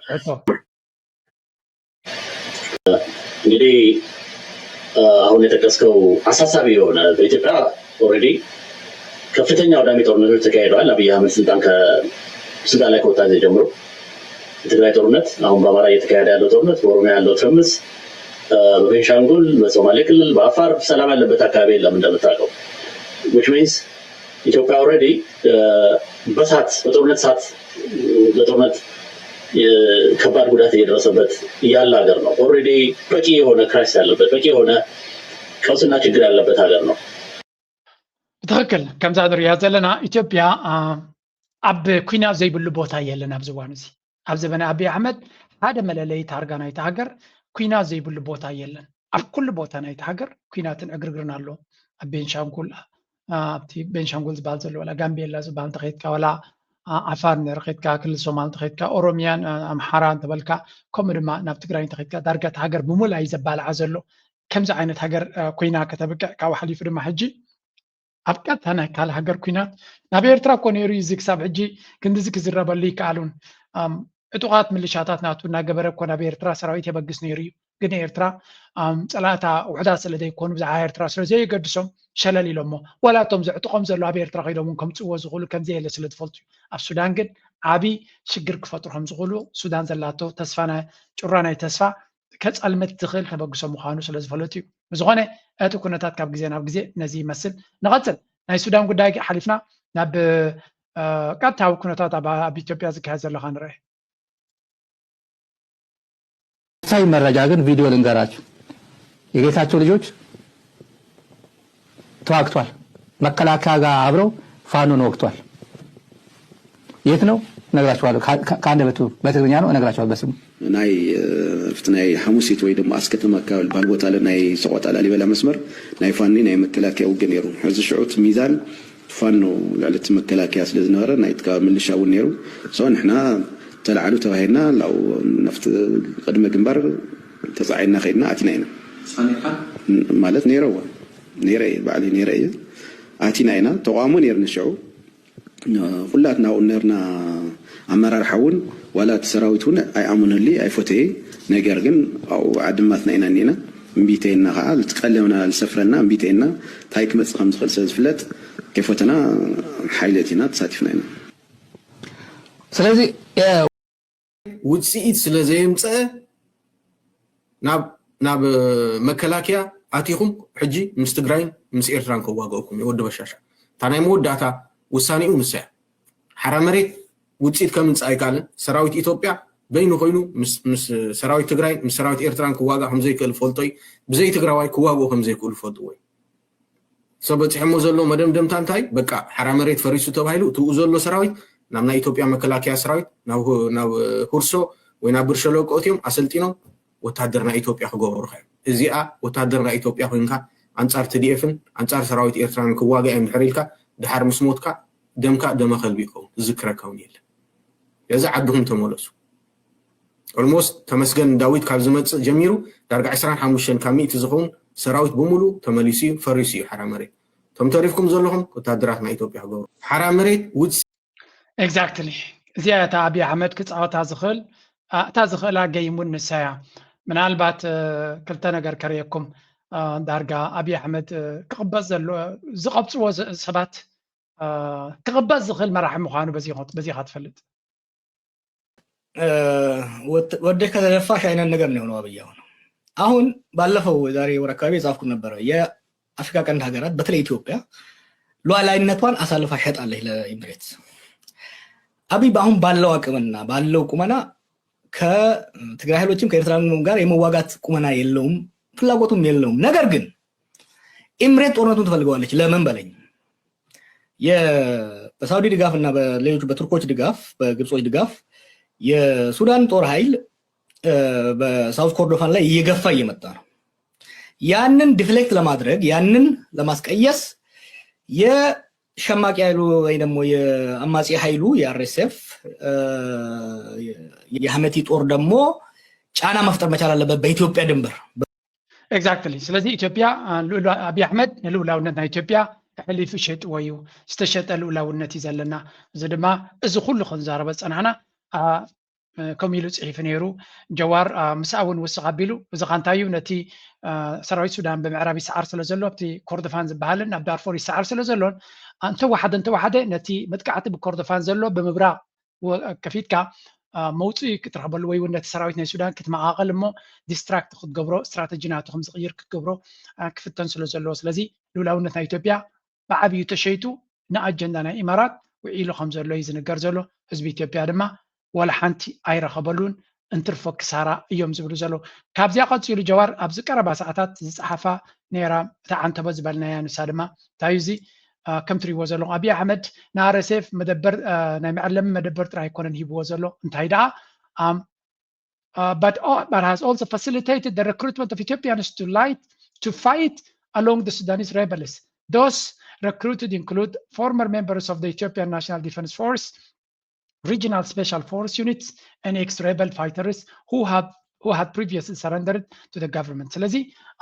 እንግዲህ አሁን የጠቀስከው አሳሳቢ የሆነ በኢትዮጵያ already ከፍተኛ አውዳሚ ጦርነቶች ተካሂደዋል። አብይ አህመድ ስልጣን ስልጣን ላይ ከወጣ ጊዜ ጀምሮ የትግራይ ጦርነት፣ አሁን በአማራ እየተካሄደ ያለው ጦርነት፣ በኦሮሚያ ያለው ትርምስ፣ በቤንሻንጉል፣ በሶማሌ ክልል፣ በአፋር ሰላም ያለበት አካባቢ የለም እንደምታውቀው። Which means ኢትዮጵያ already በሳት በጦርነት ሳት በጦርነት ከባድ ጉዳት እየደረሰበት ያለ ሀገር ነው። Already በቂ የሆነ crisis ያለበት በቂ የሆነ ቀውስና ችግር ያለበት ሀገር ነው። ብትኽክል ከምዛ ንሪኣ ዘለና ኢትዮጵያ ኣብ ኩናት ዘይብሉ ቦታ የለን ኣብዚ እዋን እዚ። ኣብ ዘበነ ኣብይ ኣሕመድ ሓደ መለለይ ታርጋ ናይቲ ሃገር ኩናት ዘይብሉ ቦታ የለን። ኣብ ኩሉ ቦታ ናይቲ ሃገር ኩናትን ዕግርግርን ኣሎ። ኣብ ቤንሻንጉል ኣብቲ ቤንሻንጉል ዝበሃል ዘሎ ዋላ ጋምቤላ ዝበሃል እንተኸይድካ ዋላ ዓፋር እንድሕር ከይድካ ክልል ሶማል እንተኸይድካ ኦሮሚያን ኣምሓራ እንተበልካ ከምኡ ድማ ናብ ትግራይ እንተኸይድካ ዳርጋ እቲ ሃገር ብምሉእ እዩ ዘባልዓ ዘሎ። ከምዚ ዓይነት ሃገር ኮይና ከተብቅዕ ካብኡ ሓሊፉ ድማ ሕጂ ኣብ ቀጥታ ናይ ካልእ ሃገር ኩናት ናብ ኤርትራ እኮ ነይሩ እዩ እዚ ክሳብ ሕጂ ክንድዚ ክዝረበሉ ይከኣሉን ዕጡቓት ምልሻታት ናቱ እናገበረ እኮ ናብ ኤርትራ ሰራዊት የበግስ ነይሩ እዩ። ግን ኤርትራ ፀላእታ ውሕዳት ስለ ዘይኮኑ ብዛዕባ ኤርትራ ስለ ዘየገድሶም ሸለል ኢሎሞ ዋላ እቶም ዘዕጥቖም ዘሎ ኣብ ኤርትራ ከይዶም እውን ከምፅዎ ዝኽእሉ ከምዘየለ ስለ ዝፈልጡ እዩ። ኣብ ሱዳን ግን ዓብዪ ሽግር ክፈጥሩ ከም ዝኽእሉ ሱዳን ዘላቶ ተስፋ ጭራ ናይ ተስፋ ከፀልምት ዝኽእል ተበግሶ ምዃኑ ስለ ዝፈለጡ እዩ። ብዝኾነ እቲ ኩነታት ካብ ግዜ ናብ ግዜ ነዚ ይመስል። ንቐፅል ናይ ሱዳን ጉዳይ ሓሊፍና ናብ ቀጥታዊ ኩነታት ኣብ ኢትዮጵያ ዝካየድ ዘለኻ ንርአ። ሳይ መረጃ ግን ቪዲዮ ልንገራችሁ። የጌታቸው ልጆች ተዋግቷል። መከላከያ ጋር አብረው ፋኖን ወግቷል። የት ነው እነግራችኋለሁ። ከአንደበቱ በትግርኛ ነው እነግራችኋለሁ በስሙ። ናይ ፍቲ ናይ ሓሙሲት ወይ ድማ ኣስከተማ ኣካባቢ ዝበሃል ቦታ ኣሎ ናይ ሰቆጣ ላሊበላ መስመር ናይ ፋኒ ናይ መከላከያ ውግእ ነይሩ። ሕዚ ሽዑት ሚዛን ፋኖ ልዕሊ እቲ መከላከያ ስለ ዝነበረ ናይ ትካ ምልሻ እውን ነይሩ። ሶ ንሕና ተላዕሉ ተባሂልና ላው ናብቲ ቅድመ ግንባር ተፃዒና ከይድና ኣቲና ኢና። ማለት ነይረዎ ነይረ እየ ባዕለይ ነይረ እየ ኣቲና ኢና። ተቋሞ ነይርኒ ሽዑ ኩላትና ኣብኡ ነርና ኣመራርሓ እውን ዋላ እቲ ሰራዊት እውን ኣይኣመነሉ ኣይፈተየ። ነገር ግን ኣብኡ ዓድማትና ኢና እኒና እምቢተይና ከዓ ዝትቀለምና ዝሰፍረና እምቢተይና እንታይ ክመፅእ ከም ዝኽእል ስለ ዝፍለጥ ከይፈተና ሓይለት ኢና ተሳቲፍና ኢና። ስለዚ ውፅኢት ስለ ዘየምፀአ ናብ ናብ መከላከያ ኣቲኹም ሕጂ ምስ ትግራይን ምስ ኤርትራን ከዋገእኩም እዩ ወዲ በሻሻ። እታ ናይ መወዳእታ ውሳኔኡ ንሳ እያ። ሓራ መሬት ውፅኢት ከምፅእ ኣይከኣልን። ሰራዊት ኢትዮጵያ በይኑ ኮይኑ ምስ ምስ ሰራዊት ትግራይ ምስ ሰራዊት ኤርትራን ክዋጋእ ከምዘይክእል ፈልጦ እዩ። ብዘይ ትግራዋይ ክዋግኡ ከምዘይክእሉ ፈልጥዎ እዩ። ሰብ በፂሖሞ ዘሎ መደምደምታ እንታይ በቃ ሓራ መሬት ፈሪሱ ተባሂሉ እትኡ ዘሎ ሰራዊት ናብ ናይ ኢትዮጵያ መከላከያ ሰራዊት ናብ ናብ ሁርሶ ወይ ናብ ብርሸለቆ እትዮም ኣሰልጢኖም ወታደር ናይ ኢትዮጵያ ክገብሩ ኸዮም። እዚኣ ወታደር ናይ ኢትዮጵያ ኮይንካ ኣንፃር ትዲኤፍን ኣንፃር ሰራዊት ኤርትራን ክዋጋ እዮም ድሕር ኢልካ ድሓር ምስ ሞትካ ደምካ ደመ ከልቢ ይኸውን ዝዝክረካ እውን የለን። ስለዚ ዓድኹም ተመለሱ። Almost ተመስገን ዳዊት ካብ ዝመፅእ ጀሚሩ ዳርጋ ዕስራን ሓሙሽተን ካብ ሚእቲ ዝኸውን ሰራዊት ብምሉ ተመሊሱ እዩ ፈሪሱ እዩ ሓራ መሬት። እቶም ተሪፍኩም ዘለኹም ወታደራት ናይ ኢትዮጵያ ክገብሩ ሓራ መሬት ውፅ Exactly እዚኣ እታ ኣብይ ኣሕመድ ክፃወታ ዝኽእል እታ ዝኽእላ game እውን ንሳ እያ። ምናልባት ክልተ ነገር ከርእየኩም ዳርጋ ኣብይ ኣሕመድ ክቕበፅ ዘሎ ዝቐብፅዎ ሰባት ክቕበፅ ዝኽእል መራሒ ምዃኑ በዚኻ ትፈልጥ። ወደድካ ተደፋሽ አይነት ነገር ነው የሆነው አብይ። አሁን አሁን ባለፈው የዛሬ ወር አካባቢ የጻፍኩት ነበረ። የአፍሪካ ቀንድ ሀገራት በተለይ ኢትዮጵያ ሉዓላዊነቷን አሳልፋ ሸጣለች ለኢምሬትስ። አብይ አሁን ባለው አቅምና ባለው ቁመና ከትግራይ ኃይሎችም ከኤርትራ ጋር የመዋጋት ቁመና የለውም፣ ፍላጎቱም የለውም። ነገር ግን ኢምሬት ጦርነቱን ትፈልገዋለች። ለምን በለኝ። የፖለቲካ በሳውዲ ድጋፍ እና በሌሎች በቱርኮች ድጋፍ፣ በግብጾች ድጋፍ የሱዳን ጦር ኃይል በሳውዝ ኮርዶፋን ላይ እየገፋ እየመጣ ነው። ያንን ዲፍሌክት ለማድረግ፣ ያንን ለማስቀየስ የሸማቂ ኃይሉ ወይ ደግሞ የአማጺ ኃይሉ የአርኤስኤፍ የሐመቲ ጦር ደግሞ ጫና መፍጠር መቻል አለበት በኢትዮጵያ ድንበር። ኤግዛክትሊ። ስለዚ ኢትዮጵያ ልዑል ኣቢ ኣሕመድ ንልኡላውነት ናይ ኢትዮጵያ ኣሕሊፉ ሸጥዎ እዩ። ዝተሸጠ ልኡላውነት እዩ ዘለና። እዚ ድማ እዚ ኩሉ ክንዛረበ ዝፀናሕና ከምኡ ኢሉ ፅሒፉ ነይሩ። ጀዋር ምስኣ እውን ውስኽ ኣቢሉ፣ እዚ ኻ እንታይ እዩ፣ ነቲ ሰራዊት ሱዳን ብምዕራብ ይሰዓር ስለ ዘሎ፣ ኣብቲ ኮርዶፋን ዝበሃልን ኣብ ዳርፎር ይሰዓር ስለ ዘሎን፣ እንተወሓደ እንተወሓደ ነቲ መጥቃዕቲ ብኮርዶፋን ዘሎ ብምብራቕ ከፊትካ መውፅኢ ክትረኽበሉ ወይ እውን ነቲ ሰራዊት ናይ ሱዳን ክትመቓቐል እሞ ዲስትራክት ክትገብሮ፣ ስትራተጂ ናቱ ከም ዝቕይር ክትገብሮ ክፍተን ስለ ዘለዎ፣ ስለዚ ልኡላውነት ናይ ኢትዮጵያ ብዓብዩ ተሸይጡ ንኣጀንዳ ናይ ኢማራት ውዒሉ ከም ዘሎ እዩ ዝንገር ዘሎ። ህዝቢ ኢትዮጵያ ድማ ዋላ ሓንቲ ኣይረኸበሉን፣ እንትርፎ ክሳራ እዮም ዝብሉ ዘለዉ። ካብዚኣ ቀፂሉ ጀዋር ኣብዚ ቀረባ ሰዓታት ዝፀሓፋ ነይራ፣ እታ ዓንተቦ ዝበልናያ ንሳ ድማ እንታይ እዩ እዚ ከም ትሪእዎ ዘለኹም ኣብይ ኣሕመድ ንኣርኤስኤፍ መደበር ናይ መዐለሚ መደበር ጥራይ ኣይኮነን ሂብዎ ዘሎ፣ እንታይ ደኣ but, but has also facilitated the recruitment of Ethiopians to light to fight along the Sudanese rebels. Those recruited include former members of the Ethiopian National Defense Force, regional special force units, and ex-rebel fighters who have who had previously surrendered to the government. ስለዚ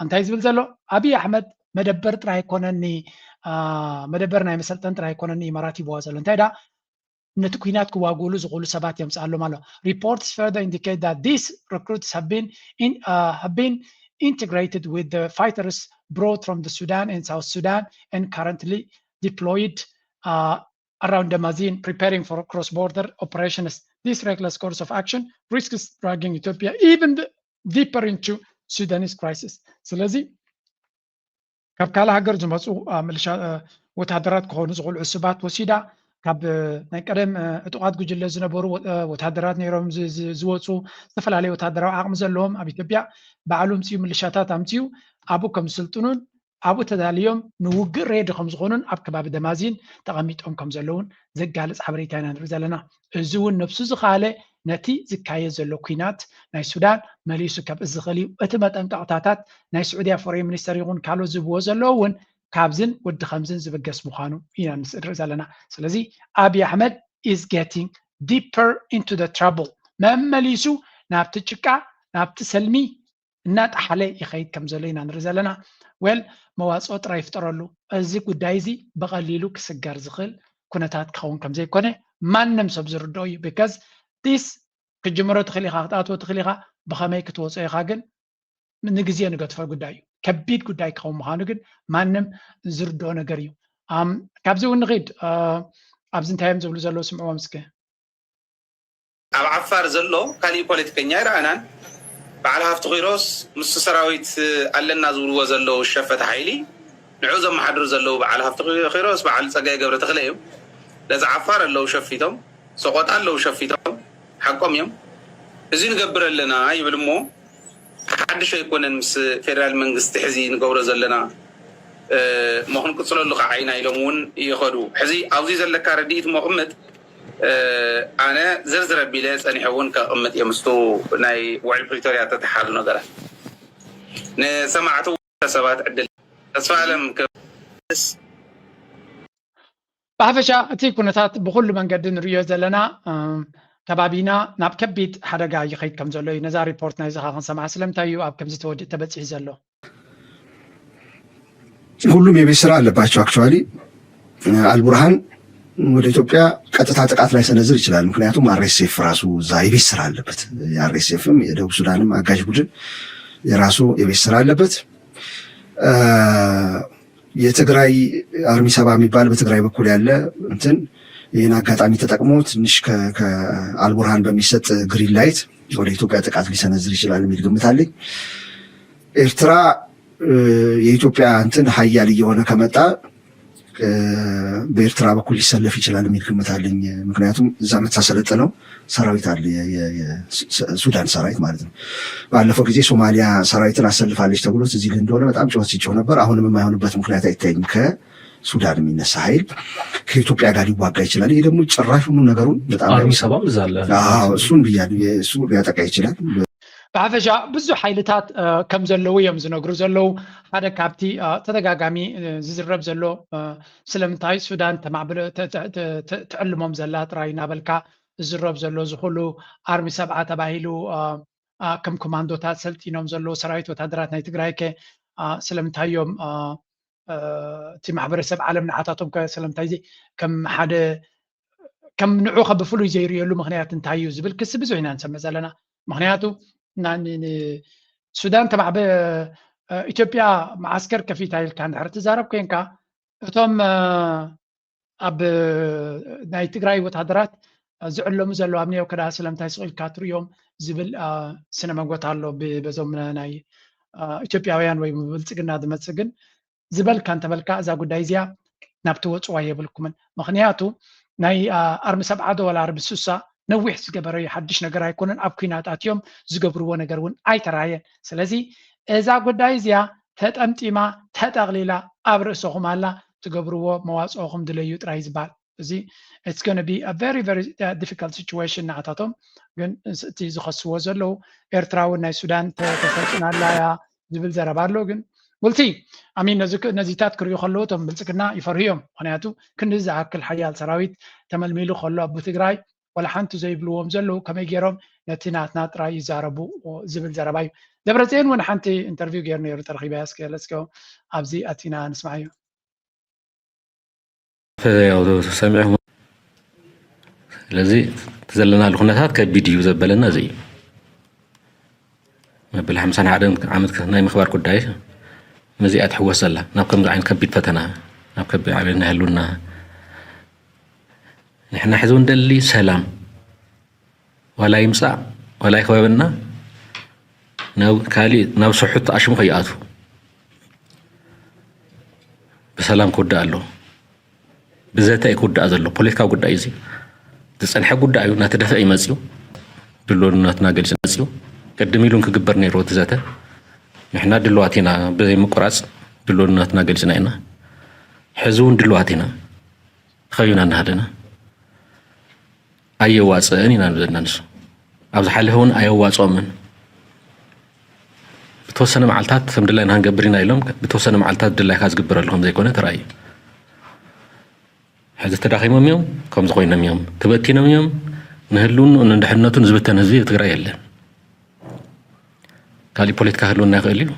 እንታይ ዝብል ዘሎ ኣብይ ኣሕመድ መደበር ጥራይ ኣይኮነኒ መደበር ናይ መሰልጠን ጥራይ ኣይኮነኒ ኢማራት ይብዋ ዘሎ እንታይ ዳ ነቲ ኩናት ክዋግኡሉ ዝኽእሉ ሰባት የምፅኣሎም ኣሎ። Reports further indicate that these recruits have been in, uh, have been integrated with the fighters brought from the Sudan and South Sudan and currently deployed uh, around Damazin preparing for cross-border operations. This reckless course of action risks dragging Ethiopia even deeper into Sudanese crisis. ስለዚ ካብ ካልእ ሃገር ዝመፁ ምልሻ ወታደራት ክኾኑ ዝኽእሉ ዕሱባት ወሲዳ ካብ ናይ ቀደም ዕጡቓት ጉጅለ ዝነበሩ ወታደራት ነይሮም ዝወፁ ዝተፈላለዩ ወታደራዊ ዓቕሚ ዘለዎም ኣብ ኢትዮጵያ ባዕሉ ምፅኡ ምልሻታት ኣምፅኡ ኣብኡ ከም ዝስልጥኑን ኣብኡ ተዳልዮም ንውግእ ሬዲ ከም ዝኾኑን ኣብ ከባቢ ደማዚን ተቐሚጦም ከም ዘለውን ዘጋልፅ ሓበሬታ ኢና ንርኢ ዘለና። እዚ እውን ነብሱ ዝኸኣለ ነቲ ዝካየድ ዘሎ ኲናት ናይ ሱዳን መሊሱ ከብእስ ዝኽእል እዩ። እቲ መጠንቀቕታታት ናይ ስዑድያ ፎሬን ሚኒስተር ይኹን ካልኦት ዝብዎ ዘለዉ እውን ካብዝን ወዲ ከምዝን ዝብገስ ምዃኑ ኢና ንርኢ ዘለና። ስለዚ ኣብይ ኣሕመድ is getting deeper into the trouble መመሊሱ ናብቲ ጭቃ ናብቲ ሰልሚ እናጠሓለ ይኸይድ ከም ዘሎ ኢና ንርኢ ዘለና። Well መዋፅኦ ጥራይ ይፍጠረሉ። እዚ ጉዳይ እዚ ብቐሊሉ ክስገር ዝኽእል ኩነታት ክኸውን ከም ዘይኮነ ማንም ሰብ ዝርድኦ እዩ። Because this ክጅምሮ ትኽእል ኢኻ፣ ክትኣትዎ ትኽእል ኢኻ፣ ብኸመይ ክትወፅኦ ኢኻ ግን ንግዜ ንገድፎ ጉዳይ እዩ። ከቢድ ጉዳይ ክኸውን ምዃኑ ግን ማንም ዝርድኦ ነገር እዩ። ካብዚ እውን ንኺድ ኣብዚ እንታይ እዮም ዝብሉ ዘለዉ ስምዕዎም እስከ። ኣብ ዓፋር ዘሎ ካሊእ ፖለቲከኛ ኣይረኣናን። በዓል ሃፍቲ ኪሮስ ምስ ሰራዊት ኣለና ዝብልዎ ዘለዉ ሸፈተ ሓይሊ ንዑ ዘመሓድሩ ዘለዉ በዓል ሃፍቲ ኪሮስ በዓል ፀጋይ ገብረ ተኽለ እዮም። ነዚ ዓፋር ኣለዉ ሸፊቶም፣ ሰቆጣ ኣለዉ ሸፊቶም፣ ሓቆም እዮም። እዚ ንገብር ኣለና ይብል እሞ ሓድሽ ኣይኮነን ምስ ፌደራል መንግስቲ ሕዚ ንገብሮ ዘለና እሞ ክንቅፅለሉ ከዓ ኢና ኢሎም እውን ይኸዱ። ሕዚ ኣብዚ ዘለካ ረድኢት እሞ ቅምጥ ኣነ ዝርዝር ኣቢለ ፀኒሐ እውን ከቕምጥ እየ ምስቱ ናይ ውዕል ፕሪቶርያ ተተሓዙ ነገራት ንሰማዕቲ ሰባት ዕድል ተስፋ ኣለም ብሓፈሻ እቲ ኩነታት ብኩሉ መንገዲ ንርእዮ ዘለና ከባቢና ናብ ከቢድ ሓደጋ ይኸይድ ከም ዘሎ እዩ ነዛ ሪፖርት ናይዚ ከዓ ክንሰምዓ ስለምንታይ እዩ ኣብ ከምዚ ተወዲእ ተበፂሑ ዘሎ ሁሉም የቤት ስራ አለባቸው። Actually አልቡርሃን ወደ ኢትዮጵያ ቀጥታ ጥቃት ላይ ሰነዝር ይችላል። ምክንያቱም አርኤስኤፍ ራሱ እዛ የቤት ስራ አለበት። የአርኤስኤፍም የደቡብ ሱዳንም አጋዥ ቡድን የራሱ የቤት ስራ አለበት። የትግራይ አርሚ ሰባ የሚባል በትግራይ በኩል ያለ እንትን ይህን አጋጣሚ ተጠቅሞ ትንሽ ከአልቡርሃን በሚሰጥ ግሪን ላይት ወደ ኢትዮጵያ ጥቃት ሊሰነዝር ይችላል የሚል ግምት አለኝ። ኤርትራ የኢትዮጵያ እንትን ሀያል እየሆነ ከመጣ በኤርትራ በኩል ሊሰለፍ ይችላል የሚል ግምት አለኝ። ምክንያቱም እዛ የምታሰለጥነው ሰራዊት አለ፣ ሱዳን ሰራዊት ማለት ነው። ባለፈው ጊዜ ሶማሊያ ሰራዊትን አሰልፋለች ተብሎ ትዝ ይልህ እንደሆነ በጣም ጩኸት ሲጮህ ነበር። አሁንም የማይሆንበት ምክንያት አይታይም። ከ ሱዳን የሚነሳ ኃይል ከኢትዮጵያ ጋር ሊዋጋ ይችላል። ይሄ ደግሞ ጭራሽ ሁሉ ነገሩን በጣም አርሚ ሰባም እዛ አለ። አዎ፣ እሱን ብያ-፣ እሱ ሊያጠቃ ይችላል። ብሓፈሻ ብዙሕ ሓይልታት ከም ዘለዉ እዮም ዝነግሩ ዘለዉ። ሓደ ካብቲ ተደጋጋሚ ዝዝረብ ዘሎ ስለምንታይ ሱዳን ተማዕብለ ትዕልሞም ዘላ ጥራይ እናበልካ ዝዝረብ ዘሎ ዝኩሉ ኣርሚ ሰብዓ ተባሂሉ ከም ኮማንዶታት ሰልጢኖም ዘለዉ ሰራዊት ወታደራት ናይ ትግራይ ከ ስለምንታይ እዮም እቲ ማሕበረሰብ ዓለም ንዓታቶም ከ ስለምንታይ እዚ ከም ሓደ ከም ንዑ ከ ብፍሉይ ዘይርእየሉ ምክንያት እንታይ እዩ ዝብል ክሲ ብዙሕ ኢና ንሰምዕ ዘለና። ምክንያቱ ሱዳን ተማዕበ ኢትዮጵያ መዓስከር ከፊታ ኢልካ እንድሕር ትዛረብ ኮንካ እቶም ኣብ ናይ ትግራይ ወታደራት ዝዕለሙ ዘለዉ ኣብ ኒዮከዳ ስለምንታይ ስቕ ኢልካ ትርእዮም ዝብል ስነ መጎት ኣሎ። በዞም ናይ ኢትዮጵያውያን ወይ ብልፅግና ዝመፅእ ግን ዝበልካ እንተበልካ እዛ ጉዳይ እዚኣ ናብ ትወፅዋ የብልኩምን። ምክንያቱ ናይ ኣርሚ ሰብዓ ዶ ዋላ ኣርሚ ሱሳ ነዊሕ ዝገበረዩ ሓድሽ ነገር ኣይኮነን። ኣብ ኩናት ኣትዮም ዝገብርዎ ነገር እውን ኣይተራየን። ስለዚ እዛ ጉዳይ እዚኣ ተጠምጢማ ተጠቕሊላ ኣብ ርእሰኹም ኣላ። ትገብርዎ መዋፅኦኹም ድለዩ ጥራይ ዝበሃል እዚ it's going to be a very very difficult situation ንዓታቶም። ግን እቲ ዝኸስዎ ዘለዉ ኤርትራ እውን ናይ ሱዳን ተሰልጥና ኣላ እያ ዝብል ዘረባ ኣሎ። ግን ውልቲ ኣሚን ነዚታት ክርእዩ ከለዉ እቶም ብልፅግና ይፈርሁ እዮም። ምክንያቱ ክንዲ ዝኣክል ሓያል ሰራዊት ተመልሚሉ ከሎ ኣብ ትግራይ ዋላ ሓንቲ ዘይብልዎም ዘለዉ ከመይ ገይሮም ነቲ ናትና ጥራይ ይዛረቡ ዝብል ዘረባ እዩ። ደብረፅዮን እውን ሓንቲ ኢንተርቪው ገይሩ ነይሩ ተረኪበያ እስከ ለስከ ኣብዚ ኣቲና ንስማዓዮ። ያው ሰሚዕኹም። ስለዚ እቲ ዘለናሉ ኩነታት ከቢድ እዩ ዘበለና እዚ እዩ። መበል ሓምሳን ሓደን ዓመት ናይ ምኽባር ጉዳይ ነዚኣ ትሕወስ ዘላ ናብ ከምዚ ዓይነት ከቢድ ፈተና ናብ ከቢድ ዓብየት ናይ ህልውና ንሕና ሕዚ እውን ደሊ ሰላም ዋላ ይምፃእ ዋላ ይክበበና ናብ ካሊእ ናብ ስሑት ኣሽሙ ከይኣቱ ብሰላም ክውዳእ ኣለዎ። ብዘተ እዩ ክውዳእ ዘሎ። ፖለቲካዊ ጉዳይ እዩ እዚ። ዝፀንሐ ጉዳይ እዩ። እናተደፍአ እዩ መፅዩ። ድልውነትና ገሊፅና መፅዩ። ቅድም ኢሉ እውን ክግበር ነይርዎ እቲ ዘተ። ንሕና ድልዋት ኢና ብዘይ ምቁራፅ ድልውነትና ገሊፅና ኢና። ሕዚ እውን ድልዋት ኢና። ተኸቢብና እናሃለና ኣየዋፅእን ኢና ንብለና ንሱ ኣብ ዝሓለፈ እውን ኣየዋፅኦምን ብተወሰነ መዓልታት ከም ድላይና ክንገብር ኢና ኢሎም ብተወሰነ መዓልታት ድላይካ ዝግበረሉ ከም ዘይኮነ ተራእዩ ሕዚ ተዳኺሞም እዮም ከምዚ ኮይኖም እዮም ተበቲኖም እዮም ንህልውንኡን ንድሕነቱን ዝብተን ህዝቢ ትግራይ የለን ካሊእ ፖለቲካ ህልውና ይኽእል እዩ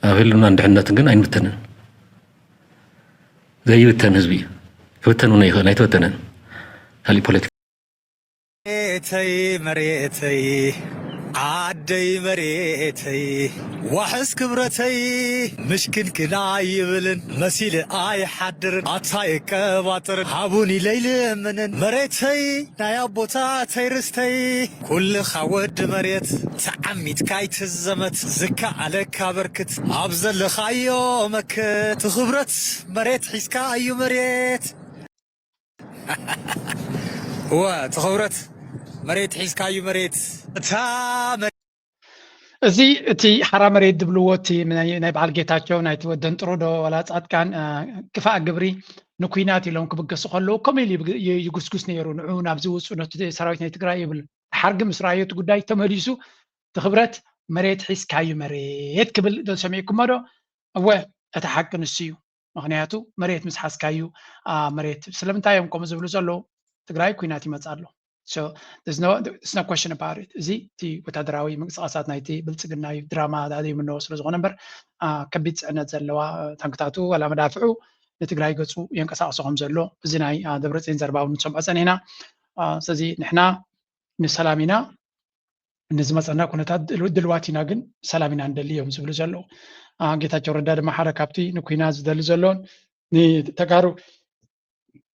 ኣብ ህልውናን ድሕነትን ግን ኣይንብተንን ዘይብተን ህዝቢ እዩ ክብተን እውን ኣይኽእልን ኣይተበተነን ካሊእ ፖለቲካ መሬተይ መሬተይ ዓደይ መሬተይ ዋሕስ ክብረተይ ምሽክንክን ኣይብልን መሲል ኣይሓድርን ኣታ የቀባጥርን ሃቡኒ ለይልምንን መሬተይ ናይ ኣቦታተይ ርስተይ ኩልኻ ወዲ መሬት ተዓሚትካ ኣይትዘመት ዝከኣለካ በርክት ኣብ ዘለኻዮ መክት ትኽብረት መሬት ሒዝካ እዩ መሬት እወ ትኽብረት መሬት ሒዝካ እዩ መሬት እታ እዚ እቲ ሓራ መሬት ዝብልዎ እቲ ናይ በዓል ጌታቸው ናይቲ ወደን ጥሩ ዶ ዋላ ፃድቃን ክፋእ ግብሪ ንኩናት ኢሎም ክብገሱ ከለዉ ከምኡ ኢሉ ይጉስጉስ ነይሩ ንዑ ናብዚ ውፁ ነቲ ሰራዊት ናይ ትግራይ ይብል ድሓር ግን ምስ ረኣዮ እቲ ጉዳይ ተመሊሱ እቲ ክብረት መሬት ሒዝካዩ መሬት ክብል ዶ ሰሚዕኩሞ ዶ እወ እቲ ሓቂ ንሱ እዩ ምክንያቱ መሬት ምስ ሓዝካዩ መሬት ስለምንታይ እዮም ከምኡ ዝብሉ ዘለዉ ትግራይ ኩናት ይመፅ ኣሎ So there's no there's no question about it እዚ እቲ ወታደራዊ ምንቅስቃሳት ናይቲ ብልፅግና እዩ ድራማ ዳኣ ዘይምነዎ ስለዝኮነ እምበር ከቢድ ፅዕነት ዘለዋ ታንክታቱ ዋላ መዳፍዑ ንትግራይ ገፁ የንቀሳቅሶ ከም ዘሎ እዚ ናይ ደብረፅዮን ዘረባ እውን ንሰምዖ ፀኒሕና ስለዚ ንሕና ንሰላም ኢና ንዝመፀና ኩነታት ድልዋት ኢና ግን ሰላም ኢና ንደሊ እዮም ዝብሉ ዘለዉ ጌታቸው ረዳ ድማ ሓደ ካብቲ ንኩናት ዝደሊ ዘሎን ንተጋሩ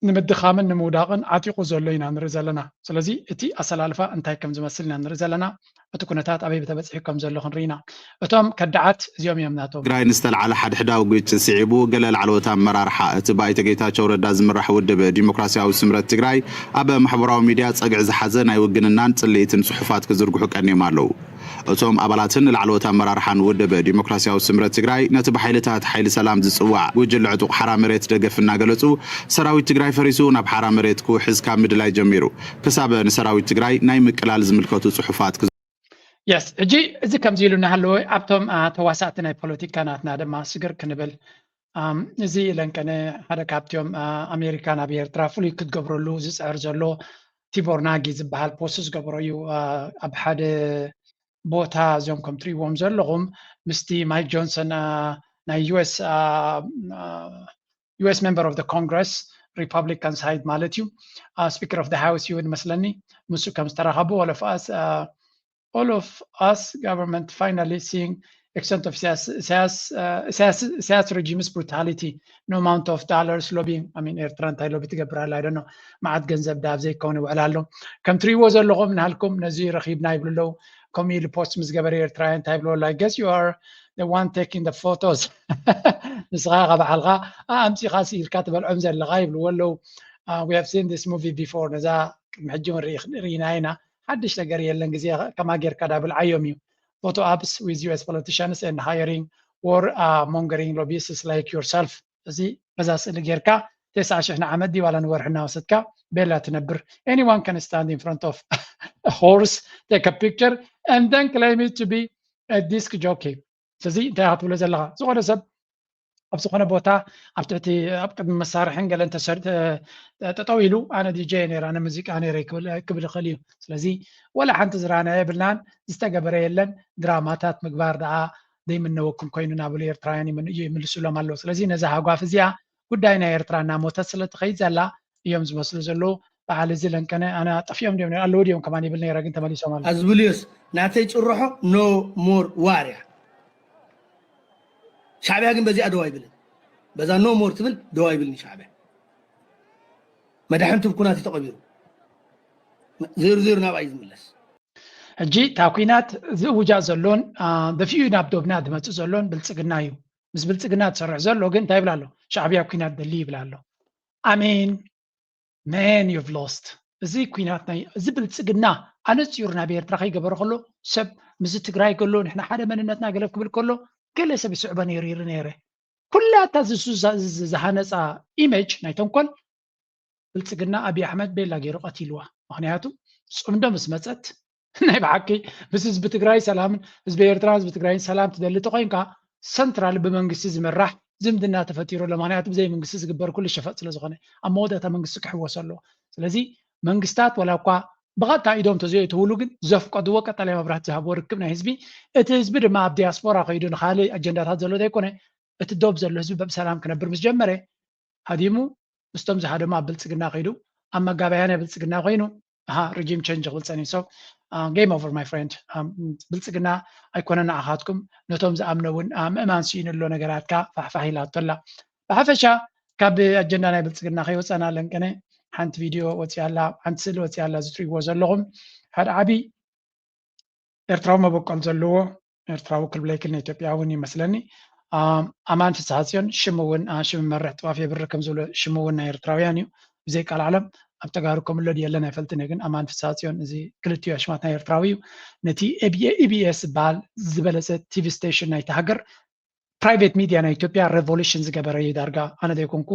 ንምድኻምን ንምውዳቕን ዓጢቑ ዘሎ ኢና ንርኢ ዘለና። ስለዚ እቲ ኣሰላልፋ እንታይ ከም ዝመስል ኢና ንርኢ ዘለና። እቲ ኩነታት ኣበይ ተበፂሑ ከም ዘሎ ክንርኢ ኢና። እቶም ከዳዓት እዚኦም እዮም ናቶም። ትግራይ ንዝተልዓለ ሓድሕዳዊ ግጭት ስዒቡ ገለ ላዕለዎት ኣመራርሓ እቲ ብኣይተ ጌታቸው ረዳ ዝምራሕ ውድብ ዲሞክራሲያዊ ስምረት ትግራይ ኣብ ማሕበራዊ ሚድያ ጸግዒ ዝሓዘ ናይ ውግንናን ጽልኢትን ጽሑፋት ክዝርግሑ ቀኒዮም ኣለዉ። እቶም ኣባላትን ላዕለዎት ኣመራርሓን ውድብ ዲሞክራሲያዊ ስምረት ትግራይ ነቲ ብሓይልታት ሓይሊ ሰላም ዝጽዋዕ ጉጅለ ዕጡቕ ሓራ መሬት ደገፍ እናገለጹ ሰራዊት ትግራይ ፈሪሱ ናብ ሓራ መሬት ክውሕዝ ካብ ምድላይ ጀሚሩ ክሳብ ንሰራዊት ትግራይ ናይ ምቅላል ዝምልከቱ ጽሑፋት የስ ሕጂ እዚ ከምዚ ኢሉ እናሃለወ ኣብቶም ተዋሳእቲ ናይ ፖለቲካ ናትና ድማ ስግር ክንብል እዚ ለንቀነ ሓደ ካብቲኦም ኣሜሪካ ናብ ኤርትራ ፍሉይ ክትገብረሉ ዝፅዕር ዘሎ ቲቦር ናጊ ዝበሃል ፖስት ዝገበሮ እዩ። ኣብ ሓደ ቦታ እዚኦም ከም ትሪእዎም ዘለኹም ምስቲ ማይክ ጆንሰን ናይ ዩኤስ ዩኤስ member of the Congress Republican side ማለት እዩ speaker of the House እዩ መስለኒ ምስ ከም ዝተራኸቡ all of us all of us government finally seeing extent of Isaias regime's brutality, no amount of dollars lobbying. I mean ኤርትራ እንታይ ሎቢ ትገብር ኣላ ኣይደኖ መዓት ገንዘብ ዳብ ዘይከውን ይውዕል ኣሎ። ከም ትሪእዎ ዘለኹም ንሃልኩም ነዚ ረኺብና ይብሉ ኣለዉ። ከምኡ ኢሉ ፖስት ምስ ገበረ ኤርትራውያን እንታይ ይብሉ ኣሎ? I guess you are the one taking the photos። ንስኻ ካብ ባዕልኻ ኣምፂኻ ስኢልካ ትበልዖም ዘለኻ ይብልዎ ኣለዉ። We have seen this movie before። ነዛ ቅድሚ ሕጂ እውን ርኢና ኢና። ሓድሽ ነገር የለን። ግዜ ከማ ጌርካ ዳብል ዓዮም እዩ። Photo ops with U S politicians and hiring war mongering lobbyists like yourself። እዚ በዛ ስእሊ ጌርካ ተስዓ ሽሕ ንዓመት ድዩ ዋላ ንወርሒ እናወሰድካ ቤላ ትነብር። Anyone can stand in front of a horse, take a picture and then claim it to be a disc jockey። ስለዚ እንታይ ክትብሎ ዘለካ? ዝኾነ ሰብ ኣብ ዝኾነ ቦታ ኣብ ትሕቲ ኣብ ቅድሚ መሳርሕን ገለን ጠጠው ኢሉ ኣነ ዲጄ ነይረ ኣነ ሙዚቃ ነይረ ክብል ይኽእል እዩ። ስለዚ ወላ ሓንቲ ዝረኣናዮ የብልናን፣ ዝተገበረ የለን። ድራማታት ምግባር ደኣ ዘይምነወኩም ኮይኑ እናበሉ ኤርትራውያን ይምልሱሎም ኣለዉ። ስለዚ ነዛ ሃጓፍ እዚኣ ጉዳይ ናይ ኤርትራ እናሞተት ስለ ትኸይድ ዘላ እዮም ዝመስሉ ዘለዉ። በዓል እዚ ለንቀነ ኣነ ጠፊኦም ድዮም ኣለዉ ድዮም ከማን ይብል ነይረ፣ ግን ተመሊሶም ኣለዉ። ኣዝብልዮስ ናተይ ጭርሖ no more war እያ። ሻዕብያ ግን በዚኣ ደው ኣይብልን። በዛ no more ትብል ደው ኣይብልን ሻዕብያ። መዳሕን ትብ ኩናት እዩ ተቐቢሩ። ዝርዝር ናብኣ እዩ ዝምለስ። ሕጂ እታ ኩናት ዝእውጃ ዘሎን ደፊኡ ናብ ዶብና ዝመፅእ ዘሎን ብልፅግና እዩ። ምስ ብልፅግና ትሰርሕ ዘሎ ግን እንታይ ይብል ኣሎ? ሻዕብያ ኩናት ደሊ ይብል ኣሎ። ኣሜን man you've lost። እዚ ኩናት ናይ እዚ ብልፅግና ኣነፂሩ ናብ ኤርትራ ከይገበረ ከሎ ሰብ ምስዚ ትግራይ ከሎ ንሕና ሓደ መንነትና ገለ ክብል ከሎ ገለ ሰብ ይስዕቦ ነይሩ ይርኢ ነይረ። ኩላታ ዝሃነፃ ኢሜጅ ናይ ተንኮል ብልፅግና ኣብይ ኣሕመድ ቤላ ገይሩ ቀቲልዋ። ምክንያቱ ፅምዶ ምስ መፀት ናይ ብሓቂ ምስ ህዝቢ ትግራይ ሰላምን ህዝቢ ኤርትራ ህዝቢ ትግራይን ሰላም ትደሊ ተኮይንካ ሰንትራል ብመንግስቲ ዝምራሕ ዝምድና ተፈጢሩ ኣሎ። ምክንያቱ ብዘይ መንግስቲ ዝግበር ኩሉ ሸፈጥ ስለ ዝኾነ ኣብ መወዳእታ መንግስቲ ክሕወሶ ኣለዎ። ስለዚ መንግስታት ወላ እኳ ብቐጥታ ኢዶም ተዘይእትውሉ ግን ዘፍቀድዎ ቀጠልያ መብራህቲ ዝሃብዎ ርክብ ናይ ህዝቢ እቲ ህዝቢ ድማ ኣብ ዲያስፖራ ከይዱ ንካልእ ኣጀንዳታት ዘሎ ዘይኮነ እቲ ዶብ ዘሎ ህዝቢ በብሰላም ክነብር ምስ ጀመረ ሃዲሙ ምስቶም ዝሃደሙ ኣብ ብልፅግና ከይዱ ኣብ መጋበያ ናይ ብልፅግና ኮይኑ ኣሃ regime change ክብል ፀኒሑ። So game over my friend። ብልፅግና ኣይኮነን ንዓኻትኩም ነቶም ዝኣምኖ እውን ምእማን ስኢኑ ኣሎ ነገራትካ ፋሕፋሕ ኢላቶ ኣላ። ብሓፈሻ ካብ ኣጀንዳ ናይ ብልፅግና ከይወፃና ለንቀነ ሓንቲ ቪድዮ ወፂኣ ኣላ፣ ሓንቲ ስእሊ ወፂኣ ኣላ። እዚ ትሪእዎ ዘለኹም ሓደ ዓብዪ ኤርትራዊ መበቆል ዘለዎ ኤርትራዊ ክብለይክል ንኢትዮጵያ እውን ይመስለኒ። ኣማን ፍስሃጽዮን ሽም እውን ሽም መርሕ ጥዋፍ የብርህ ከም ዝብሎ ሽም እውን ናይ ኤርትራውያን እዩ። ብዘይ ቃል ዓለም ኣብ ተጋሩ ከምሎ ድየለን ኣይፈልጥን እየ፣ ግን ኣማን ፍስሃጽዮን እዚ ክልቲኡ ኣሽማት ናይ ኤርትራዊ እዩ። ነቲ ኢቢኤስ ዝበሃል ዝበለጸ ቲቪ ስቴሽን ናይቲ ሃገር ፕራይቬት ሚድያ ናይ ኢትዮጵያ ሬቮሉሽን ዝገበረ እዩ ዳርጋ ኣነ ዘይኮንኩ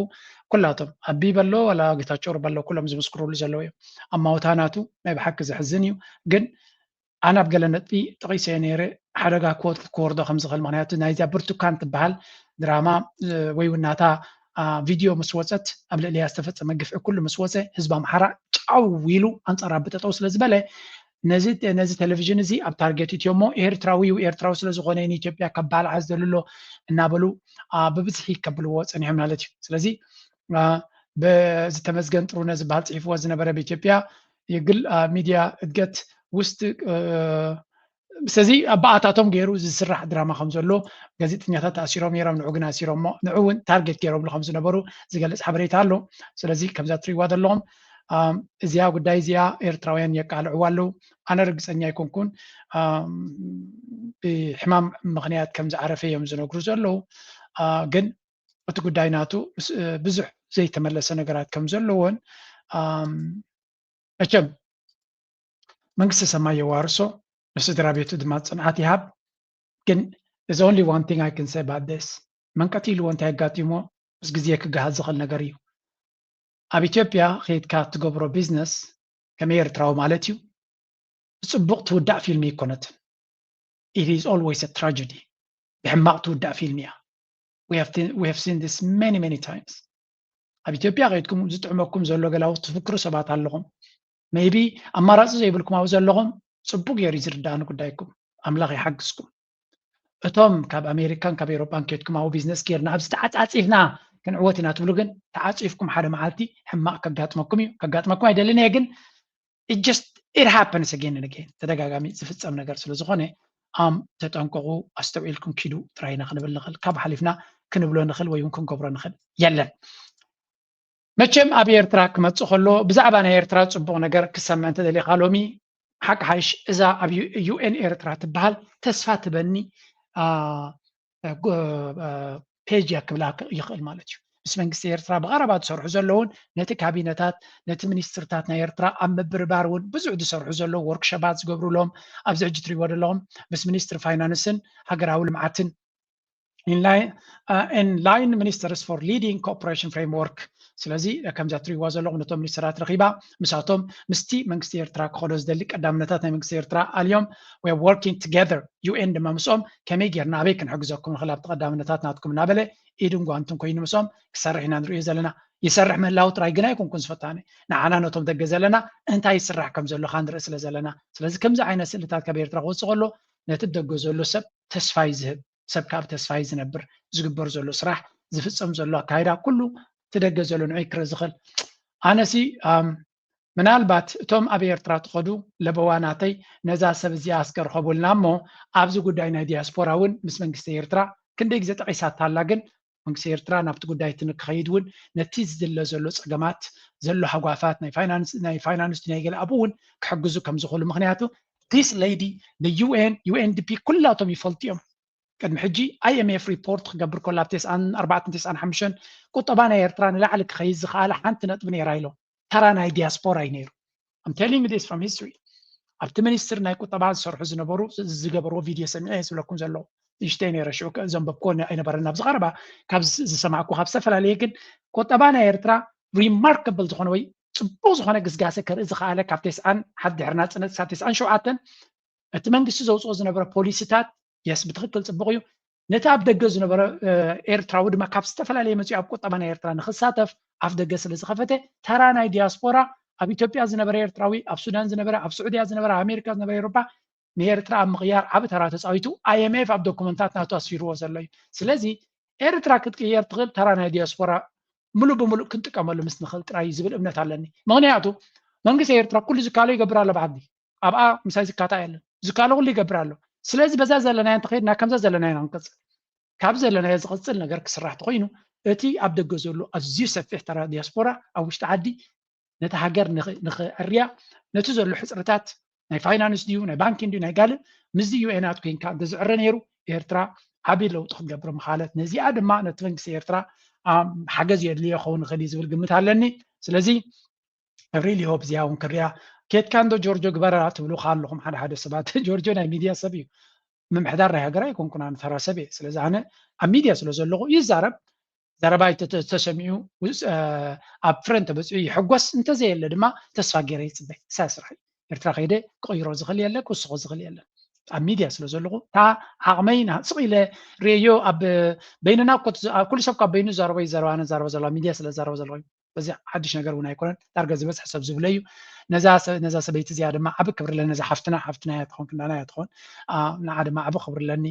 ኩላቶም ኣቢ በሎ ዋላ ጌታቸው ረዳ በሎ ኩሎም ዝምስክሩሉ ዘለዉ እዮም። ኣማውታ ናቱ ናይ ብሓቂ ዘሕዝን እዩ። ግን ኣነ ኣብ ገለ ነጥቢ ጠቒሰዮ ነይረ ሓደጋ ክወርዶ ከም ዝኽእል። ምክንያቱ ናይዛ ብርቱካን ትበሃል ድራማ ወይ እውን ናታ ቪድዮ ምስ ወፀት ኣብ ልዕሊያ ዝተፈፀመ ግፍዒ ኩሉ ምስ ወፀ ህዝቢ ኣምሓራ ጫው ኢሉ ኣንፃር ኣቢ ጠጠው ስለ ዝበለ ነዚ ነዚ ቴሌቪዥን እዚ ኣብ ታርጌት ኢትዮ እሞ ኤርትራዊ እዩ ኤርትራዊ ስለ ዝኾነ ንኢትዮጵያ ከባልዓ ዝደልሎ እናበሉ ብብዝሒ ከብልዎ ፀኒሖም ማለት እዩ። ስለዚ በዚ ተመስገን ጥሩነህ ዝበሃል ፅሒፍዎ ዝነበረ ብኢትዮጵያ የግል ሚድያ እድገት ውስጥ ስለዚ ኣባኣታቶም ገይሩ ዝስራሕ ድራማ ከም ዘሎ ጋዜጠኛታት ተኣሲሮም ነይሮም፣ ንዑ ግን ኣሲሮሞ ንዑ እውን ታርጌት ገይሮምሉ ከም ዝነበሩ ዝገልፅ ሓበሬታ ኣሎ። ስለዚ ከምዛ ትሪእዋ ዘለኹም እዚኣ ጉዳይ እዚኣ ኤርትራውያን የቃልዕዋ ኣለዉ። ኣነ ርግፀኛ ኣይኮንኩን ብሕማም ምኽንያት ከም ዝዓረፈ እዮም ዝነግሩ ዘለዉ። ግን እቲ ጉዳይ ናቱ ብዙሕ ዘይተመለሰ ነገራት ከም ዘለዎን መቸም መንግስቲ ሰማይ የዋርሶ፣ ንስድራ ቤቱ ድማ ፅንዓት ይሃብ። ግን እዚ only one thing I can say about this፣ መንቀቲ ኢልዎ እንታይ ኣጋጢሞ ምስ ግዜ ክገሃዝ ዝኽእል ነገር እዩ። ኣብ ኢትዮጵያ ከይድካ ትገብሮ ቢዝነስ ከመይ ኤርትራዊ ማለት እዩ ብፅቡቕ ትውዳእ ፊልም ይኮነትን። It is always a tragedy። ብሕማቕ ትውዳእ ፊልም እያ። We have seen this many many times። ኣብ ኢትዮጵያ ከይድኩም ዝጥዕመኩም ዘሎ ገላዊ ትፍክሩ ሰባት ኣለኹም። Maybe ኣማራፂ ዘይብልኩም ኣብኡ ዘለኹም ፅቡቅ ገይሩ ዝርዳእኒ ጉዳይኩም። ኣምላኽ ይሓግዝኩም። እቶም ካብ ኣሜሪካን ካብ ኤውሮጳን ከይድኩም ኣብኡ ቢዝነስ ጌርና ኣብዚ ተዓፃፂፍና ክንዕወት ኢና ትብሉ ግን ተዓፂፍኩም ሓደ መዓልቲ ሕማቕ ከጋጥመኩም እዩ። ከጋጥመኩም ኣይደልን እየ ግን it just it happens again and again። ተደጋጋሚ ዝፍፀም ነገር ስለ ዝኾነ ኣም ተጠንቀቑ፣ ኣስተውዒልኩም ኪዱ ጥራይ ኢና ክንብል ንኽእል። ካብ ሓሊፍና ክንብሎ ንኽእል ወይ እውን ክንገብሮ ንኽእል የለን። መቸም ኣብ ኤርትራ ክመፅእ ከሎ ብዛዕባ ናይ ኤርትራ ፅቡቕ ነገር ክሰምዕ እንተደሊኻ ሎሚ ሓቂ ሓይሽ እዛ ኣብ ዩኤን ኤርትራ ትበሃል ተስፋ ትበኒ ፔጅ እያ ክብላ ይኽእል ማለት እዩ። ምስ መንግስቲ ኤርትራ ብቐረባ ዝሰርሑ ዘለውን ነቲ ካቢነታት ነቲ ሚኒስትርታት ናይ ኤርትራ ኣብ ምብርባር እውን ብዙሕ ዝሰርሑ ዘለዉ ወርክሸባት ዝገብሩሎም ኣብዚ ሕጂ ትሪእዎ ዘለኹም ምስ ሚኒስትሪ ፋይናንስን ሃገራዊ ልምዓትን in line ministers for leading cooperation framework። ስለዚ ከምዛ ትሪእዋ ዘለኹም ነቶም ሚኒስትራት ረኺባ ምሳቶም ምስቲ መንግስቲ ኤርትራ ክኸዶ ዝደሊ ቀዳምነታት ናይ መንግስቲ ኤርትራ ኣልዮም we are working together። ዩኤን ድማ ምስኦም ከመይ ጌርና ኣበይ ክንሕግዘኩም ንኽእል ኣብቲ ቀዳምነታት ናትኩም እናበለ ኢድን ጓንትን ኮይኑ ምስኦም ክሰርሕ ኢና ንሪኦ ዘለና። ይሰርሕ ምህላው ጥራይ ግን ኣይኮንኩን ዝፈታኒ ንዓና ነቶም ደገ ዘለና እንታይ ይስራሕ ከም ዘሎ ካ ንርኢ ስለ ዘለና። ስለዚ ከምዚ ዓይነት ስእልታት ካብ ኤርትራ ክወፅእ ከሎ ነቲ ደገ ዘሎ ሰብ ተስፋ እዩ ዝህብ። ሰብ ካብ ተስፋ እዩ ዝነብር። ዝግበር ዘሎ ስራሕ ዝፍፀም ዘሎ ኣካይዳ ኩሉ ትደገ ዘሎ ንዑይ ክርኢ ዝኽእል ኣነሲ ምናልባት እቶም ኣብ ኤርትራ ትኸዱ ለበዋ ናተይ ነዛ ሰብ እዚኣ ኣስከርኸቡልና እሞ ኣብዚ ጉዳይ ናይ ዲያስፖራ እውን ምስ መንግስቲ ኤርትራ ክንደይ ግዜ ጠቒሳታ ኣላ ግን መንግስቲ ኤርትራ ናብቲ ጉዳይ እቲ ንክኸይድ እውን ነቲ ዝድለ ዘሎ ፀገማት ዘሎ ሃጓፋት ናይ ፋይናንስ ናይ ፋይናንስ ናይ ገለ ኣብኡ እውን ክሕግዙ ከም ዝኽእሉ ምክንያቱ this lady the UN UNDP ኩላቶም ይፈልጡ እዮም። ቅድሚ ሕጂ IMF report ክገብር ከሎ ኣብ ተስዓን ኣርባዕተን ተስዓን ሓሙሽተን ቁጠባ ናይ ኤርትራ ንላዕሊ ክኸይድ ዝኸኣለ ሓንቲ ነጥቢ ነይራ ኢሎም። ተራ ናይ ዲያስፖራ እዩ ነይሩ። I'm telling you this from history። ኣብቲ ሚኒስትር ናይ ቁጠባ ዝሰርሑ ዝነበሩ ዝገበርዎ ቪድዮ ሰሚዐ እየ ዝብለኩም ዘለኹ። ንእሽተይ ነይረ ሽዑ ዘንበብኮ ኣይነበረን ኣብዚ ቀረባ ካብ ዝሰማዕኩ ካብ ዝተፈላለየ ግን ቁጠባ ናይ ኤርትራ remarkable ዝኾነ ወይ ፅቡቅ ዝኾነ ግስጋሰ ክርኢ ዝኸኣለ ካብ ተስዓን ሓደ ድሕሪ ናፅነት ክሳብ ተስዓን ሸውዓተን እቲ መንግስቲ ዘውፅኦ ዝነበረ ፖሊሲታት የስ ብትክክል ፅቡቅ እዩ። ነቲ ኣብ ደገ ዝነበረ ኤርትራዊ ድማ ካብ ዝተፈላለየ መፅኡ ኣብ ቁጠባ ናይ ኤርትራ ንክሳተፍ ኣፍ ደገ ስለ ዝኸፈተ ተራ ናይ ዲያስፖራ ኣብ ኢትዮጵያ ዝነበረ ኤርትራዊ ኣብ ሱዳን ዝነበረ ኣብ ስዑድያ ዝነበረ ኣብ ኣሜሪካ ዝነበረ ኤውሮፓ ንኤርትራ ኣብ ምቕያር ዓቢ ተራ ተፃዊቱ። IMF ኣብ ዶኩመንታት ናቱ ኣስፊርዎ ዘሎ እዩ። ስለዚ ኤርትራ ክትቅየር ትኽእል ተራ ናይ ዲያስፖራ ሙሉእ ብሙሉእ ክንጥቀመሉ ምስ ንኽእል ጥራይ እዩ ዝብል እምነት ኣለኒ። ምኽንያቱ መንግስቲ ኤርትራ ኩሉ ዝካሎ ይገብር ኣሎ ብዓዲ ኣብኣ ምሳይ ዝካታ የለን ዝካሎ ኩሉ ይገብር ኣሎ። ስለዚ በዛ ዘለናዮ እንተኸይድና ከምዛ ዘለናዮ ኢና ክንቅፅል። ካብ ዘለናዮ ዝቕፅል ነገር ክስራሕ ተኾይኑ እቲ ኣብ ደገ ዘሎ ኣዝዩ ሰፊሕ ተራ ዲያስፖራ ኣብ ውሽጢ ዓዲ ነቲ ሃገር ንኽዕርያ ነቲ ዘሎ ሕፅርታት ናይ ፋይናንስ ድዩ ናይ ባንኪ ድዩ ናይ ጋልእ ምስዚ ዩኤናት ኮይንካ እንተዝዕረ ነይሩ ኤርትራ ዓብዪ ለውጢ ክትገብር ምኻለት። ነዚኣ ድማ ነቲ መንግስቲ ኤርትራ ሓገዝ የድልዮ ክኸውን ይኽእል እዩ ዝብል ግምት ኣለኒ። ስለዚ I really hope እዚኣ እውን ክሪኣ ኬትካ እንዶ ጆርጆ ግበራ ትብሉ ኣለኹም ሓደ ሓደ ሰባት። ጆርጆ ናይ ሚድያ ሰብ እዩ። ምምሕዳር ናይ ሃገር ኣይኮንኩን ኣነ ተራ ሰብ እየ። ስለዚ ኣነ ኣብ ሚድያ ስለ ዘለኹ ይዛረብ። ዘረባይ ተሰሚዑ ኣብ ፍረ እንተበፂሑ ይሕጎስ እንተዘየለ ድማ ተስፋ ገይረ ይፅበ። ሳይ ስራሕ እዩ። ኤርትራ ከይደ ክቕይሮ ዝኽእል የለ ክውስኾ ዝኽእል የለን። ኣብ ሚድያ ስለ ዘለኹ እታ ዓቕመይ ስቕ ኢለ ርእዮ ኣብ በይንና ኩሉ ሰብ ካብ በይኑ ዛረቦ ይዛረብ ኣነ ዛረቦ ዘለዋ ሚድያ ስለ ዛረቦ ዘለኹ በዚ ሓድሽ ነገር እውን ኣይኮነን። ዳርጋ ዝበዝሐ ሰብ ዝብሎ እዩ። ነዛ ሰበይቲ እዚኣ ድማ ዓቢ ክብሪ ኣለኒ። ነዛ ሓፍትና ሓፍትና እያ ትኾን ክንዳና እያ ትኾን ንዓ ድማ ዓቢ ክብሪ ኣለኒ።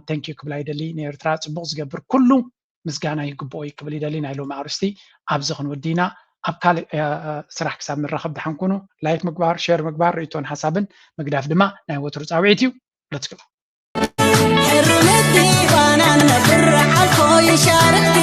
Thank you ክብላ ይደሊ። ንኤርትራ ፅቡቕ ዝገብር ኩሉ ምስጋና ይግብኦ እዩ ክብል ይደሊ። ናይ ሎሚ ኣርስቲ ኣብዚ ክንውዲ ኢና። ኣብ ካልእ ስራሕ ክሳብ ንራኸብ ደሓን ኩኑ። ላይክ ምግባር፣ ሼር ምግባር፣ ርእይቶን ሓሳብን ምግዳፍ ድማ ናይ ወትሩ ፃውዒት እዩ። Let's go። ሕርምቲ ባና ነብር ዓልፎ ይሻርክቲ